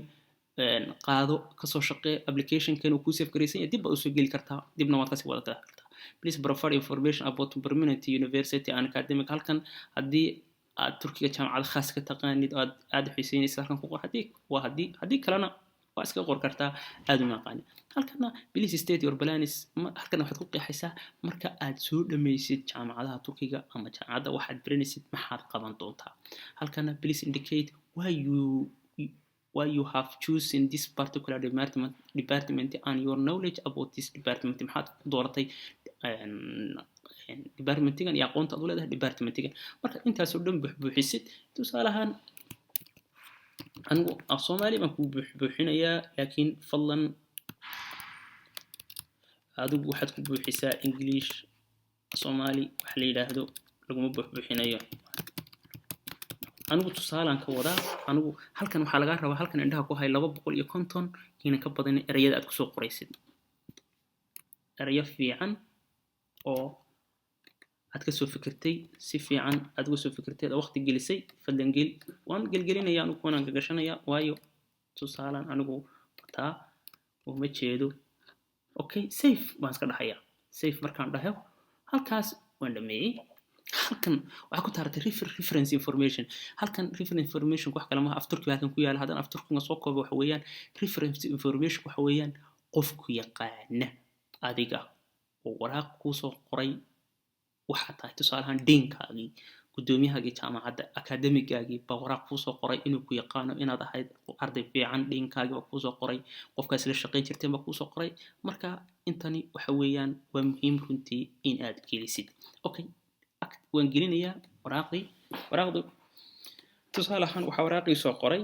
Qaado, kasoo shaqee. Applicationkan uu kuu save garaysan yahay, dib baad usoo geli kartaa, dibna waad kasii wada kartaa. Please provide information about permanent university and academic. Halkan haddii aad Turkiga jaamacad khaas ka taqaanid oo aad aad u xiiseynaysid, halkan ku qor. Haddii waa haddii kalena waa iska qor kartaa, aad uma aqaanin. Halkana please state your plans. Halkana waxaad ku qeexaysaa marka aad soo dhammaysid jaamacadaha Turkiga ama jaamacadda waxaad baranaysid, maxaad qaban doontaa. Halkana please indicate why you have chosen this particular department and your knowledge about this department. Maxaad ku dooratay Departmentigan iyo aqoonta aad u leedahay departmentigan. Marka intaasoo dhan buuxbuuxisid, tusaale ahaan anigu af Soomaali baan kuu buuxbuuxinayaa, laakiin fadlan adigu waxaad ku buuxisaa English. Soomaali waxa la yidhaahdo laguma buuxbuuxinayo. Anigu tusaalaan ka wadaa. Anigu halkan waxaa lagaa rabaa, halkan indhaha ku hay, 250 kiina ka badan ereyada aad kusoo qoraysid, erayo fiican oo aad kasoo fikirtay, si fiican aad uga soo fikirtay, aad waqti gelisay, fadlan gel. Waan gelgelinaya anigu, waanaan gagashanaya, waayo tusaalaan anigu wataa, uma jeedo. Okay, save baan iska dhahayaa. Save markaan dhaho, halkaas waan dhameeyey. Halkan waxaa ku taaratay reference information. Halkan reference information wax kale maaha, af Turki halkan ku yaala. Haddana af Turkiga soo koobo, waxa weeyaan reference information waxa weeyaan qofku yaqaana adiga oo waraaq kuusoo qoray waxaa tahay. Tusaale ahaan, deankaagii, guddoomiyahaagii jaamacadda, academigaagii baa waraaq kuusoo qoray inuu ku yaqaano, inaad ahayd arday fiican. Deankaagii baa kuusoo qoray, qofkaas la shaqayn jirteen baa kuusoo qoray. Marka intani waxa weeyaan waa muhiim runtii in aad gelisid. Okay, waan gelinayaa waraaqdii. Waraaqdu tusaale ahaan waxaa waraaqii soo qoray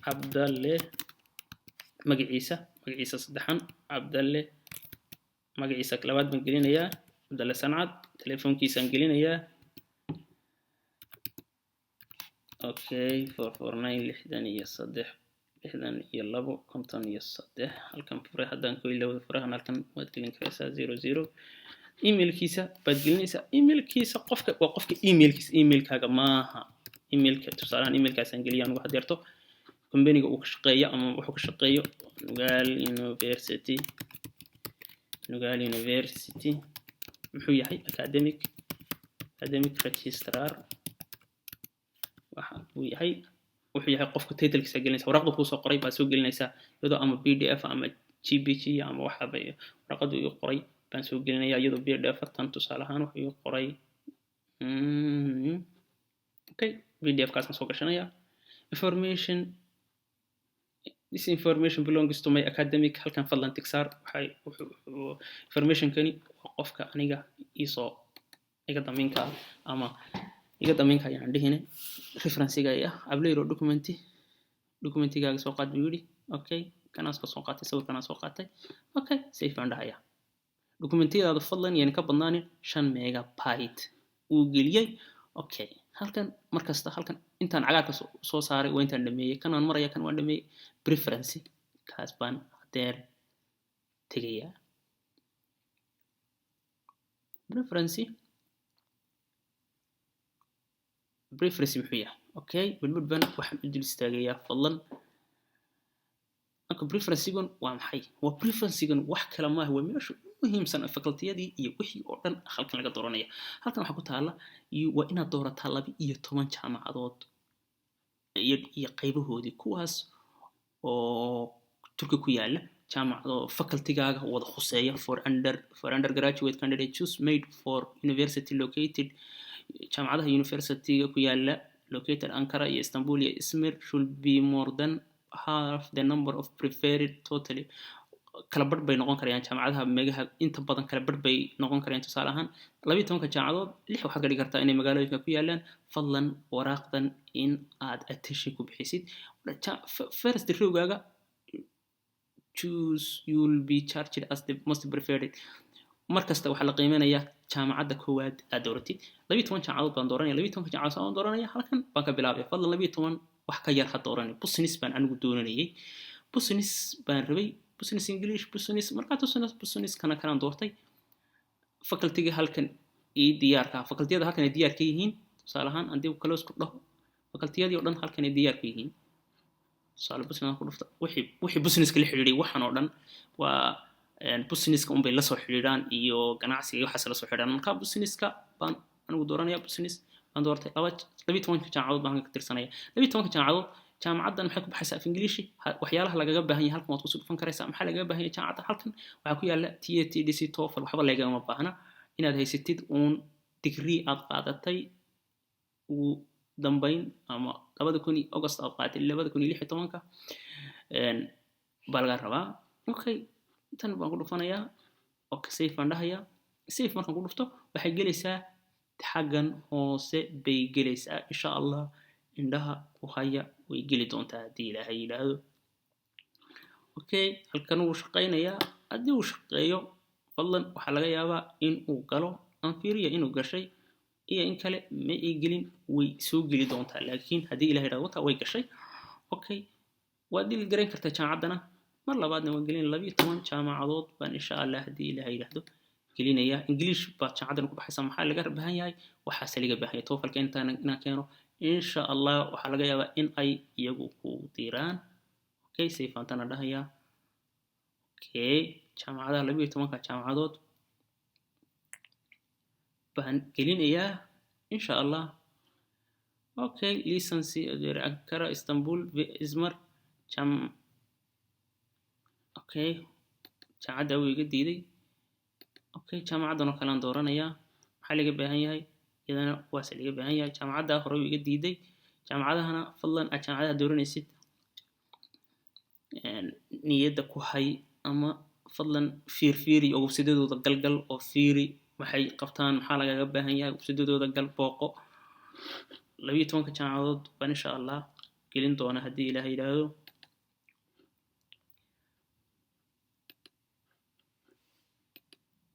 Cabdalle, magaciisa saddexan Cabdalle, magaciisa labaad baan gelinayaa, Cabdalle Sancad. Telefoonkiisaan gelinayaa. Okay, 449 63 62 53. Halkan fure haddaan ku ilowda furahan, halkan waad gelin karaysaa, 00. Emailkiisa baad gelinaysaa. Emailkiisa qofka waa qofka emailkiisa, emailkaaga maaha. Emailka tusaalahaan emailkaasaan geliya anigu hadeerto. Companyga uu ka shaqeeyo ama wuxuu ka shaqeeyo, Nugal University. Nugal University muxuu yahay? Academic registrar waxa uu yahay, wuxuu yahay qofka titlekiisa gelinaysa. Waraaqda kuusoo qoray baad soo gelinaysaa, iyadoo ama PDF ama JPG ama waxaba. Waraqadu ii qoray baan soo gelinaya iyadoo PDF. Tan tusaale ahaan wuxuu ii qoray, okay, PDF kaasaan soo gashanaya. Information, this information belongs to my academic. Halkan fadlan tick saar. Waxay informationkani waa qofka aniga iisoo iga damiinka ama iga damiinka ayaan dhihine, referencega ah. Upload documenti, documentigaaga soo qaad buu yidhi. Okay, kanaas ka soo qaatay, sawirkanaan soo qaatay. Okay, save baan dhahaya. Dokumentiyadaada fadlan yani ka badnaanin 5 megabyte uu geliyey. Okay, halkan markasta halkan intaan cagaarka soo saaray waa intaan dhameeyey. Kan waan maraya, kan waan dhameeyey. Preference kaas baan hadeer tegayaa. Preference muxuu yahay? Okay, midmid baan waxaan u dul istaagayaa fadlan. Marka preferencegan waa maxay? Waa preferencegan wax kale maaha, waa meesha ugu muhiimsan, facultiyadii iyo wixii oo dhan halkan laga dooranaya. Halkan waxaa ku taala waa inaad doorataa 12 jaamacadood iyo qaybahoodii, kuwaas oo Turki ku yaala, jaamacado facultygaaga wada khuseeya. For undergraduate candidate, choose made for university located, jaamacadaha universityga ku yaala, located Ankara iyo Istanbul iyo Izmir should be more than half the number of preferred totally. Kala badh bay noqon karayaan jaamacadaha megaha, inta badan kala badh bay noqon karayaan. Tusaale ahaan, 12-ka jaamacadood lix waxaad ka dhigi kartaa inay magaalooyinka ku yaalaan. Fadlan waraaqdan in aad attention ku bixisid. First rowgaaga choose, you will be charged as the most preferred. Mar kasta waxaa la qiimeynayaa jaamacadda koowaad aad dooratid. 12 jaamacadood baan dooranaya. 12-ka jaamacadood baan dooranaya, halkan baan ka bilaabaya. Fadlan 12 wax ka yar ha dooranay. Business baan anigu dooranayay, business baan rabay, business English, business. Markaa business kana kanaan doortay. Facultyga halkan ii diyaarka, facultiyada halkan ay diyaar ka yihiin. Tusaale ahaan, haddii close ku dhaho, facultiyadii oo dhan halkan ay diyaar ka yihiin. Tusaale business ku dhufta, wixii businesska la xidhiidhay, waxan oo dhan waa businesska unbay la soo xidhiidhaan iyo ganacsiga iyo waxaas la soo xidhiidhaan. Marka businesska baan anigu dooranaya, business baan doortay. 12-ka jaamacadood baan halkan ka tirsanaya. 12-ka jaamacadood, jaamacaddan maxay ku baxaysaa? Af Ingiliishi. Waxyaalaha lagaga baahan yahay halkan waad kusoo dhufan karaysaa. Maxaa lagaga baahan yahay jaamacadda? Halkan waxaa ku yaala TATDC, TOEFL, waxba lagama baahna. Inaad haysatid uun degree aad qaadatay ugu dambeyn ama 2000 August aad qaadatay 2016-ka baa laga rabaa. Okay, tan baan ku dhufanayaa. Okay, save baan dhahayaa. Save markaan ku dhufto, waxay gelaysaa xaggan hoose bay gelaysaa. Insha Allah indhaha ku haya, way geli doontaa haddii Ilaahay yidhaahdo. Okay, halkan wuu shaqaynayaa. Haddii uu shaqeeyo, fadlan waxaa laga yaabaa in uu galo. Aan fiiriya inuu gashay iyo in kale. Ma ii gelin, way soo geli doontaa, laakiin haddii Ilahay yidhahdo wata way gashay. Okay, waad dili garayn kartaa jaamacaddana. Mar labaadna waan gelin, 12 jaamacadood baan insha Allah haddii Ilahay yidhaahdo gelinaya. English baad jaamacaddana ku baxaysaa. Maxaa laga baahan yahay? Waxaase laga baahan yahay TOEFL-ka intaan inaan keeno. Insha Allah waxaa laga yaabaa in ay iyagu ku diraan. Okay, save antana dhahayaa. Okay, jaamacadaha 12-ka jaamacadood baan gelinayaa insha Allah. Okay, licensi Ankara, Istanbul, Izmir jam. Okay, jaamacadda wuu iga diiday. Okay, jaamacaddan oo kale aan dooranayaa. Maxaa laga baahan yahay? Iyadana kuwaas laga baahan yahay. Jaamacadda hore wuu iga diiday. Jaamacadahana fadlan aad jaamacadaha dooranaysid niyadda ku hay, ama fadlan fiirfiiri oo websitedooda galgal oo fiiri waxay qabtaan, maxaa lagaga baahan yahay. Websitedooda gal, booqo. 12-ka jaamacadood baan insha Allah gelin doona haddii Ilaah yidhaahdo.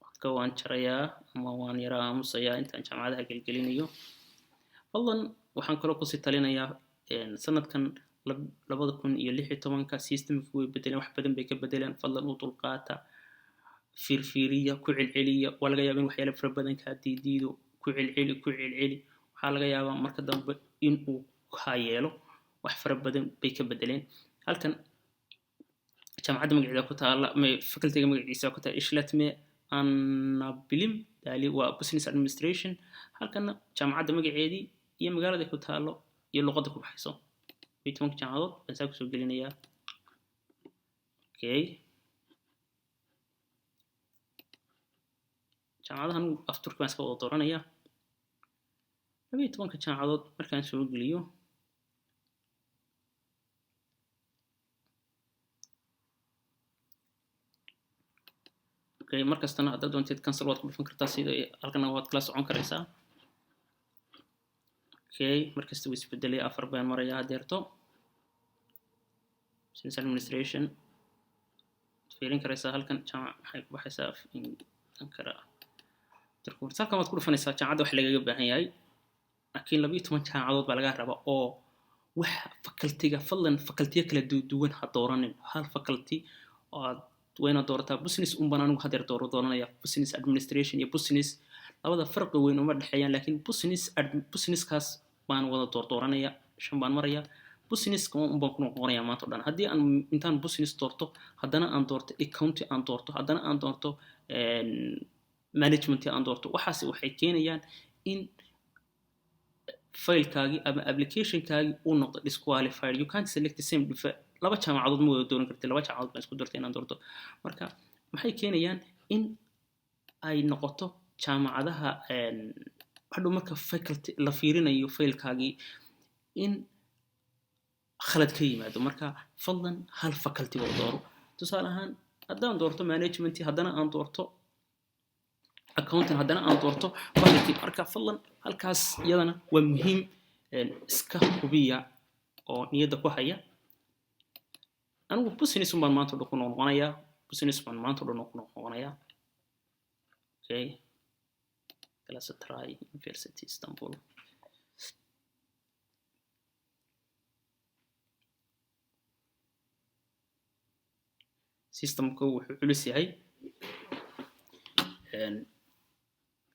Codka waan jarayaa ama waan yara aamusayaa intaan jaamacadaha gelgelinayo. Fadlan waxaan kaloo kusii talinayaa, sanadkan 2016-ka systemki way bedeleen, wax badan bay ka bedeleen. Fadlan u dulqaata, fiirfiiriya, ku celceliya. Waa laga yaaba in waxyaala fara badan kaa diidiido. Ku celceli, ku celceli, waxaa laga yaabaa marka dambe in uu kaa yeelo. Wax fara badan bay ka bedeleen. Halkan jaamacadda magaceeda ku taala, facultyga magaciisa ku taala, İşletme Anabilim Dalı, waa business administration. Halkana jaamacadda magaceedii iyo magaalada ku taalo iyo luqadda ku baxayso. 12-ka jaamacadood baan saa kusoo gelinayaa. Okay, jaamacadahan af Turki baan iska wada dooranayaa. 12-ka jaamacadood markaan soo geliyo, okay, markastana haddaad doontid cancel waad ku dhufan kartaa, sida halkana waad kala socon karaysaa. Okay, markasta wuu isbedelay. Afar baan marayaa hadeerto. Business administration fiirin karaysaa. Halkan jaamac maxay ku baxaysaa? Ankara. Halkan waad ku dhufanaysaa jaamacadda wax lagaga baahan yahay, laakiin 12 jaamacadood baa laga rabaa oo wax facultyga. Fadlan facultiyo kala duwan ha dooranin, hal faculty oo aad waa inaad doorataa. Business un baan anigu hadeer dooranaya. Business administration iyo business labada farqi weyn uma dhexeeyaan, laakiin businesskaas baan wada dooranaya. Shan baan maraya, businesska un baan ku noqonaya maanta o dhan. Haddii aan intaan business doorto, haddana aan doorto accounting, aan doorto, haddana aan doorto management aan doorto, waxaas waxay keenayaan in failkaagii ama applicationkaagii uu noqdo disqualified. You can't select the same, laba jaamacadood ma wada dooran kartid. Laba jaamacadood baan isku doortay inaan doorto. Marka maxay keenayaan? In ay noqoto jaamacadaha hadhow marka faculty la fiirinayo failkaagii in khalad ka yimaado. Marka fadlan hal faculty oo dooro. Tusaale ahaan, haddaan doorto management, haddana aan doorto accounting, haddana aan doorto faculty. Marka fadlan halkaas iyadana waa muhiim, iska hubiya oo niyadda ku haya. Anigu business baan maanta o dhan ku noqnoqonayaa, business baan maanta o dhan ku noqnoqonayaa. Okay, Galatasaray University, Istanbul. Systemku wuxuu culus yahay,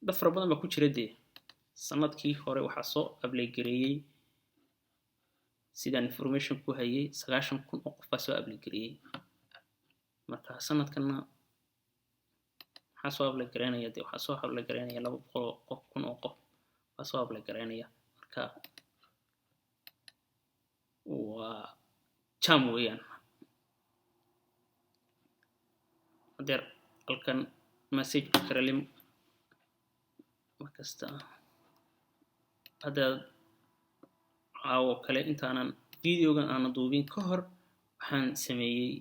dad fara badan baa ku jira dee. Sanadkii hore waxaa soo apply gareeyey, sidaan information ku hayay, 90,000 oo qof baa soo apply gareeyey. Marka sanadkanna maxaa soo apply gareynaya dee? Waxaa soo apply gareynaya 200 oo qof, kun oo qof baa soo apply gareynaya. Marka waa jam weeyaan. Hadeer halkan message karalim markasta haddaad caawo kale intaanan videogan aanan duubin ka hor waxaan sameeyey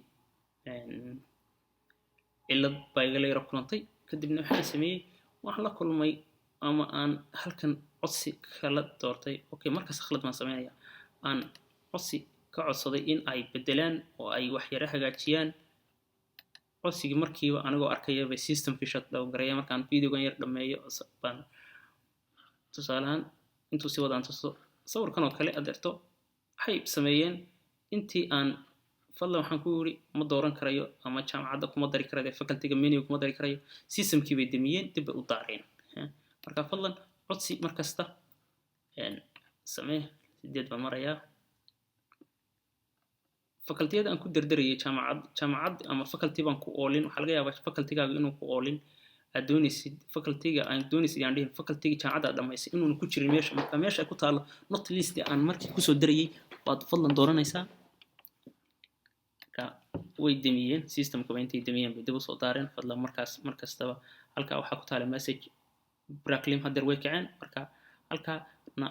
cillad baa igala yaro kulantay. Kadibna waxaan sameeyey Waxaan la kulmay ama aan halkan codsi kala doortay. Okay, markaas khalad baan sameynaya, aan codsi ka codsaday in ay bedelaan oo ay wax yara hagaajiyaan. Codsigii markiiba anigoo arkaya bay systemkii shutdown gareeya. Markaan videogan yar dhameeyo baan tusaalahaan intuu si wadaan tuso sawirkan oo kale adeerto. Waxay sameeyeen intii aan fadlan waxaan ku yiri ma dooran karayo ama jaamacadda kuma dari karayo, facultyga menu kuma dari karayo, systemkii bay damiyeen, dib bay u daareen. Marka fadlan codsi mar kasta samee. 8 baan marayaa facultiyada aan ku dardarayay. Jaamacad ama faculty baan ku oolin. Waxaa laga yaabaa facultygaaga inuu ku oolin aad doonaysid, facultyga aan doonaysid, aan dhihin facultyga jaamacadda aad dhamaysay inuuna ku jirin meesha. Marka meesha ay ku taalo not list aan markii kusoo darayay baad fadlan dooranaysaa. Marka way damiyeen systemka ba, intay damiyeen bay dib usoo daareen. Fadlan markaas mar kastaba halkaa waxaa ku taala message braclim. Haddeer way kaceen. Marka halkaa na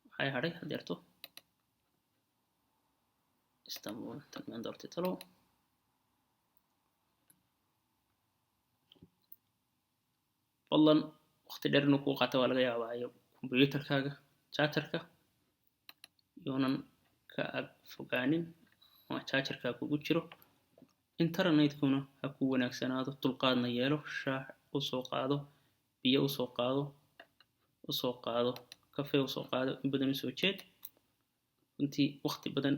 waxay hadhay haddeerto Istanbul tan maan doortay talo. Fadlan waqti dheer inuu kuu qaato waa laga yaabaa iyo computerkaaga chargerka yoonan ka ag fogaanin ama chargerkaa kugu jiro, internetkuna ha ku wanaagsanaado, dulqaadna yeelo, shaax usoo qaado, biyo usoo qaado, usoo qaado kafee, usoo qaado, in badan usoo jeed. Runtii waqti badan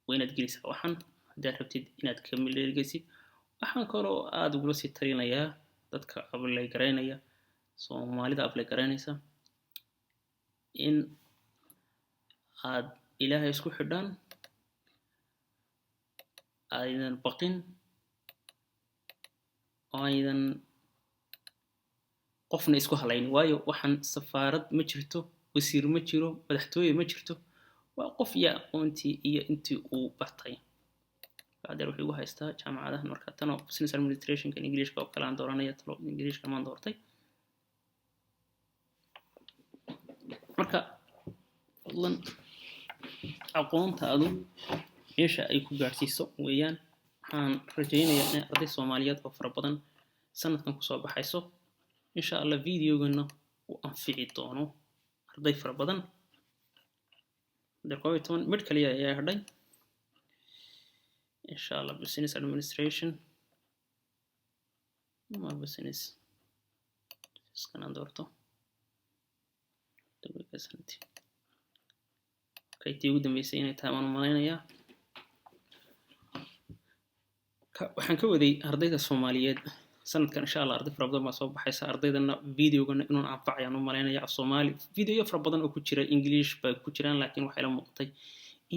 waa inaad gelisaa waxaan haddaad rabtid inaad ka milergeysid. Waxaan kaloo aada ugula sii talinayaa dadka apply garaynaya, Soomaalida apply garaynaysa, in aad Ilaahay isku xidhaan, aydan baqin oo aydan qofna isku halaynin, waayo waxaan safaarad ma jirto, wasiir ma jiro, madaxtooye ma jirto, waa qof iyo aqoontii iyo intii uu bartay. Adeer wuxuu igu haystaa jaamacadahan. Marka tan oo business administrationka Englishka oo kale aan dooranaya talo, Englishka maan doortay. Marka fadlan aqoontaadu meesha ay ku gaadhsiiso weeyaan. Waxaan rajaynayaa in arday Soomaaliyeed oo fara badan sanadkan kusoo baxayso, insha Allah videogana uu anfici doono arday fara badan. Adeer 11 mid kaliya ayaa hadhay, insha Allah. Business administration ama business iskan aan doorto. Okay, tii ugu dambeysay inay tahay waan u malaynayaa. Waxaan ka waday ardayda Soomaaliyeed sanadkan, insha Allah, arday fara badan baa soo baxaysa. Ardaydana videogana inuun anfacayaan u malaynaya. Af Soomaali videoyo fara badan oo ku jira English bay ku jiraan, laakiin waxay la muuqatay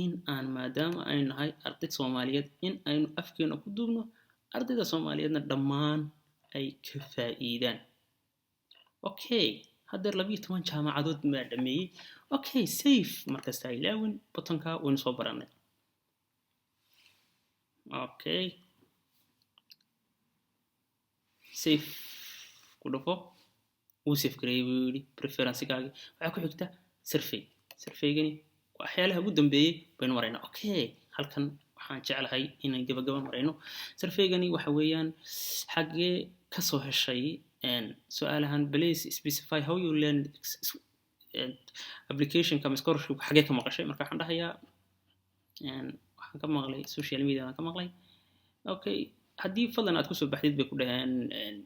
in aan maadaama aynu nahay arday Soomaaliyeed in aynu afkeena ku duubno, ardayda Soomaaliyeedna dhammaan ay ka faa'iidaan. Okay, haddeer 12 jaamacadood maa dhameeyey. Okay, save markasta ha ilaawin buttonka, waynu soo baranay. Okay, save ku dhufo, wuu save gareeyey buu yidhi preferencekaagi. Waxaa ku xigta survey. Surveygani waxyaalaha ugu dambeeyey baynu maraynaa. Okay, halkan waxaan jeclahay inaan gabagaba marayno. Surveygani waxa weeyaan xaggee kasoo heshay su-aalahan? Please specify how you learn applicationka ama scholarship, xaggee ka maqashay? Marka waxaan dhahayaa waxaan ka maqlay social media aan ka maqlay. Okay, haddii fadlan aad kusoo baxdid bay ku dhaheen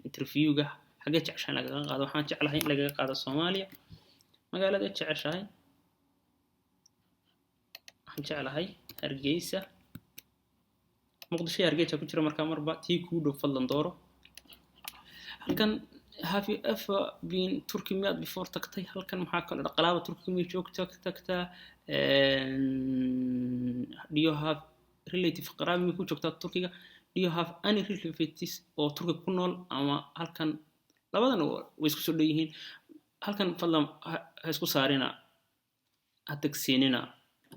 interviewga, xaggee jeceshahay in lagaga qaado? Waxaan jeclahay in lagaga qaado Soomaaliya. Magaalada jeceshahay? Waxaan jeclahay Hargeysa. Muqdisho iyo Hargeysa ku jira, markaa marba tii kuu dhow fadlan dooro. Halkan have you ever been Turkey, miyaad before tagtay halkan? Maxaa kale dhaqalaaba Turkey miyay joogta tagtaa? Do you have relative, qaraabo miyay ku joogtaa Turkiga? Do you have any relatives oo Turkiga ku nool ama halkan? Labadan way isku soo dhow yihiin. Halkan fadlan ha isku saarina, ha tagsiinina,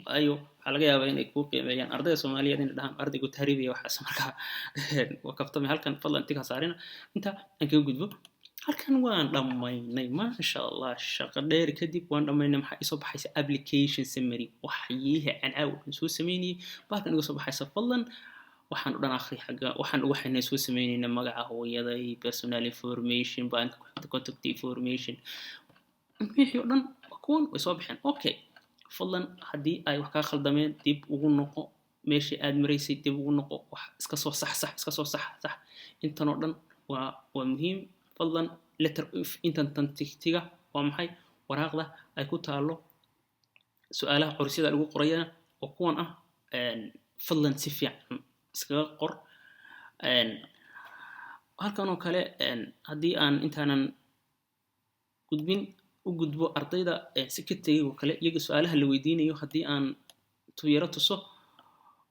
waayo waxaa laga yaabaa inay kuu qiimeeyaan ardayda Soomaaliyeed, inay dhahaan ardaygu tahriibaya waxaas. Markaa waa kaftame. Halkan fadlan tick ha saarina. Inta aan kaga gudbo, halkan waan dhammaynay, maasha Allah, shaqo dheer kadib waan dhammaynay. Maxaa isoo baxaysa? Application summary. Waxyihi aan caawa dhan soo sameynayay baalkan iga soo baxaysa. Fadlan Waxaan o dhan akhri. Xagga waxaan waxayna soo sameynayna magaca hooyaday, personal information, bank contact information, wixii o dhan kuwan way soo baxeen. Okay, fadlan haddii ay wax kaa khaldameen, dib ugu noqo meeshii aad maraysay, dib ugu noqo, wax iska soo sax, sax, iska soo sax, sax. Intan oo dhan waa muhiim. Fadlan letter of intentiga waa maxay? Waraaqda ay ku taalo su-aalaha codsiga lagu qorayana oo kuwan ah, fadlan si fiican iskaga qor. Halkan oo kale, haddii aan intaanan gudbin u gudbo ardayda secretary oo kale, iyaga su-aalaha la weydiinayo haddii aan tuyaro tuso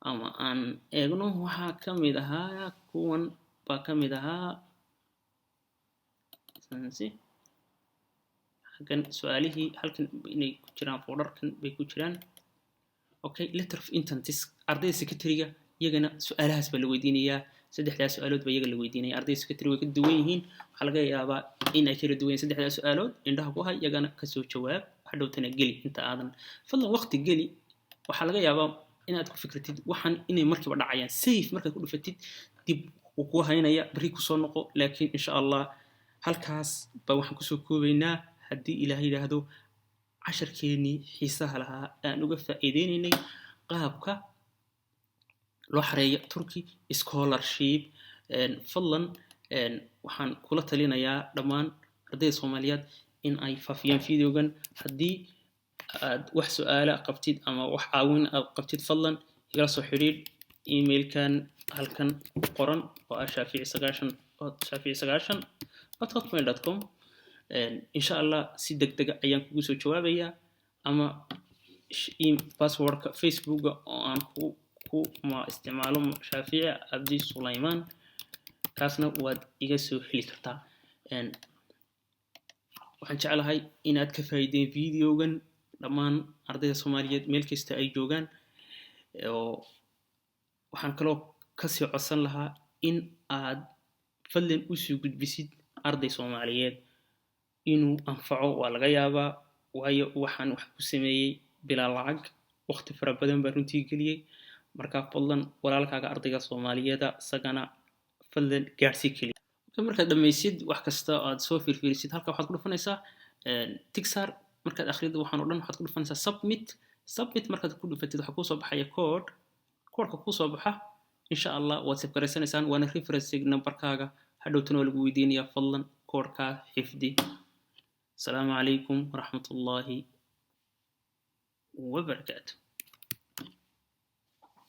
ama aan eegno, waxaa ka mid ahaa kuwan baa ka mid ahaa. Halkan su-aalihii halkan inay ku jiraan, folderkan bay ku jiraan. Okay, letter of intent, ardayda secretary-ga iyagana su-aalahaas baa la weydiinayaa. Saddexdaas su-aalood baa iyaga la weydiinaya. Ardayda secretary way ka duwan yihiin, waxaa laga yaabaa in ay kala duwan yihiin. Saddexdaas su-aalood indhaha ku hay, iyagana kasoo jawaab. Hadhowtana geli inta aadan, fadlan waqti geli. Waxaa laga yaabaa inaad ku fikratid waxaan inay markiiba dhacayaan. Save markaad ku dhufatid, dib wuu kuu haynaya, berri kusoo noqo. Laakiin insha Allah halkaas baa waxaan kusoo koobaynaa, haddii Ilaah yidhaahdo, casharkeenii xiisaha lahaa aan uga faa'iideynaynay qaabka loo xareeyo Turkey scholarship. Fadlan waxaan kula talinayaa dhammaan ardayda Soomaaliyeed in ay faafiyaan videogan. Haddii aad wax su-aala qabtid ama wax caawin aad qabtid, fadlan igala soo xidhiidh emailkan halkan ku qoran oo ah shaafici 90 shaafici90@hotmail.com. Insha Allah si deg dega ayaan kugu soo jawaabayaa, ama passwordka Facebooka oo aan ku ma isticmaalo, Shaafici Cabdi Sulaymaan, kaasna waad iga soo heli kartaa. Waxaan jeclahay inaad ka faa'iideen videogan dhammaan ardayda Soomaaliyeed meel kasta ay joogaan, oo waxaan kaloo kasii codsan lahaa in aad fadlan usii gudbisid arday Soomaaliyeed inuu anfaco. Waa laga yaabaa, waayo waxaan wax ku sameeyey bilaa lacag, waqti fara badan baa runtii geliyey. Marka fadlan walaalkaaga ardayga Soomaaliyeeda isagana fadlan gaadsii keliya. Markaad dhammaysid wax kasta aad soo fiirfiirisid, halka waxaad ku dhufanaysaa tick saar. Markaad akhrida waxaan o dhan, waxaad ku dhufanaysaa submit. Submit markaad ku dhufatid, waxaa kuusoo baxaya code. Codeka kuusoo baxa insha Allah waad save garaysanaysaan, waana reference numberkaaga. Hadhowtana waa lagu weydiinayaa. Fadlan koodhkaa xifdi. Asalaamu calaykum waraxmat ullaahi wabarakaatu.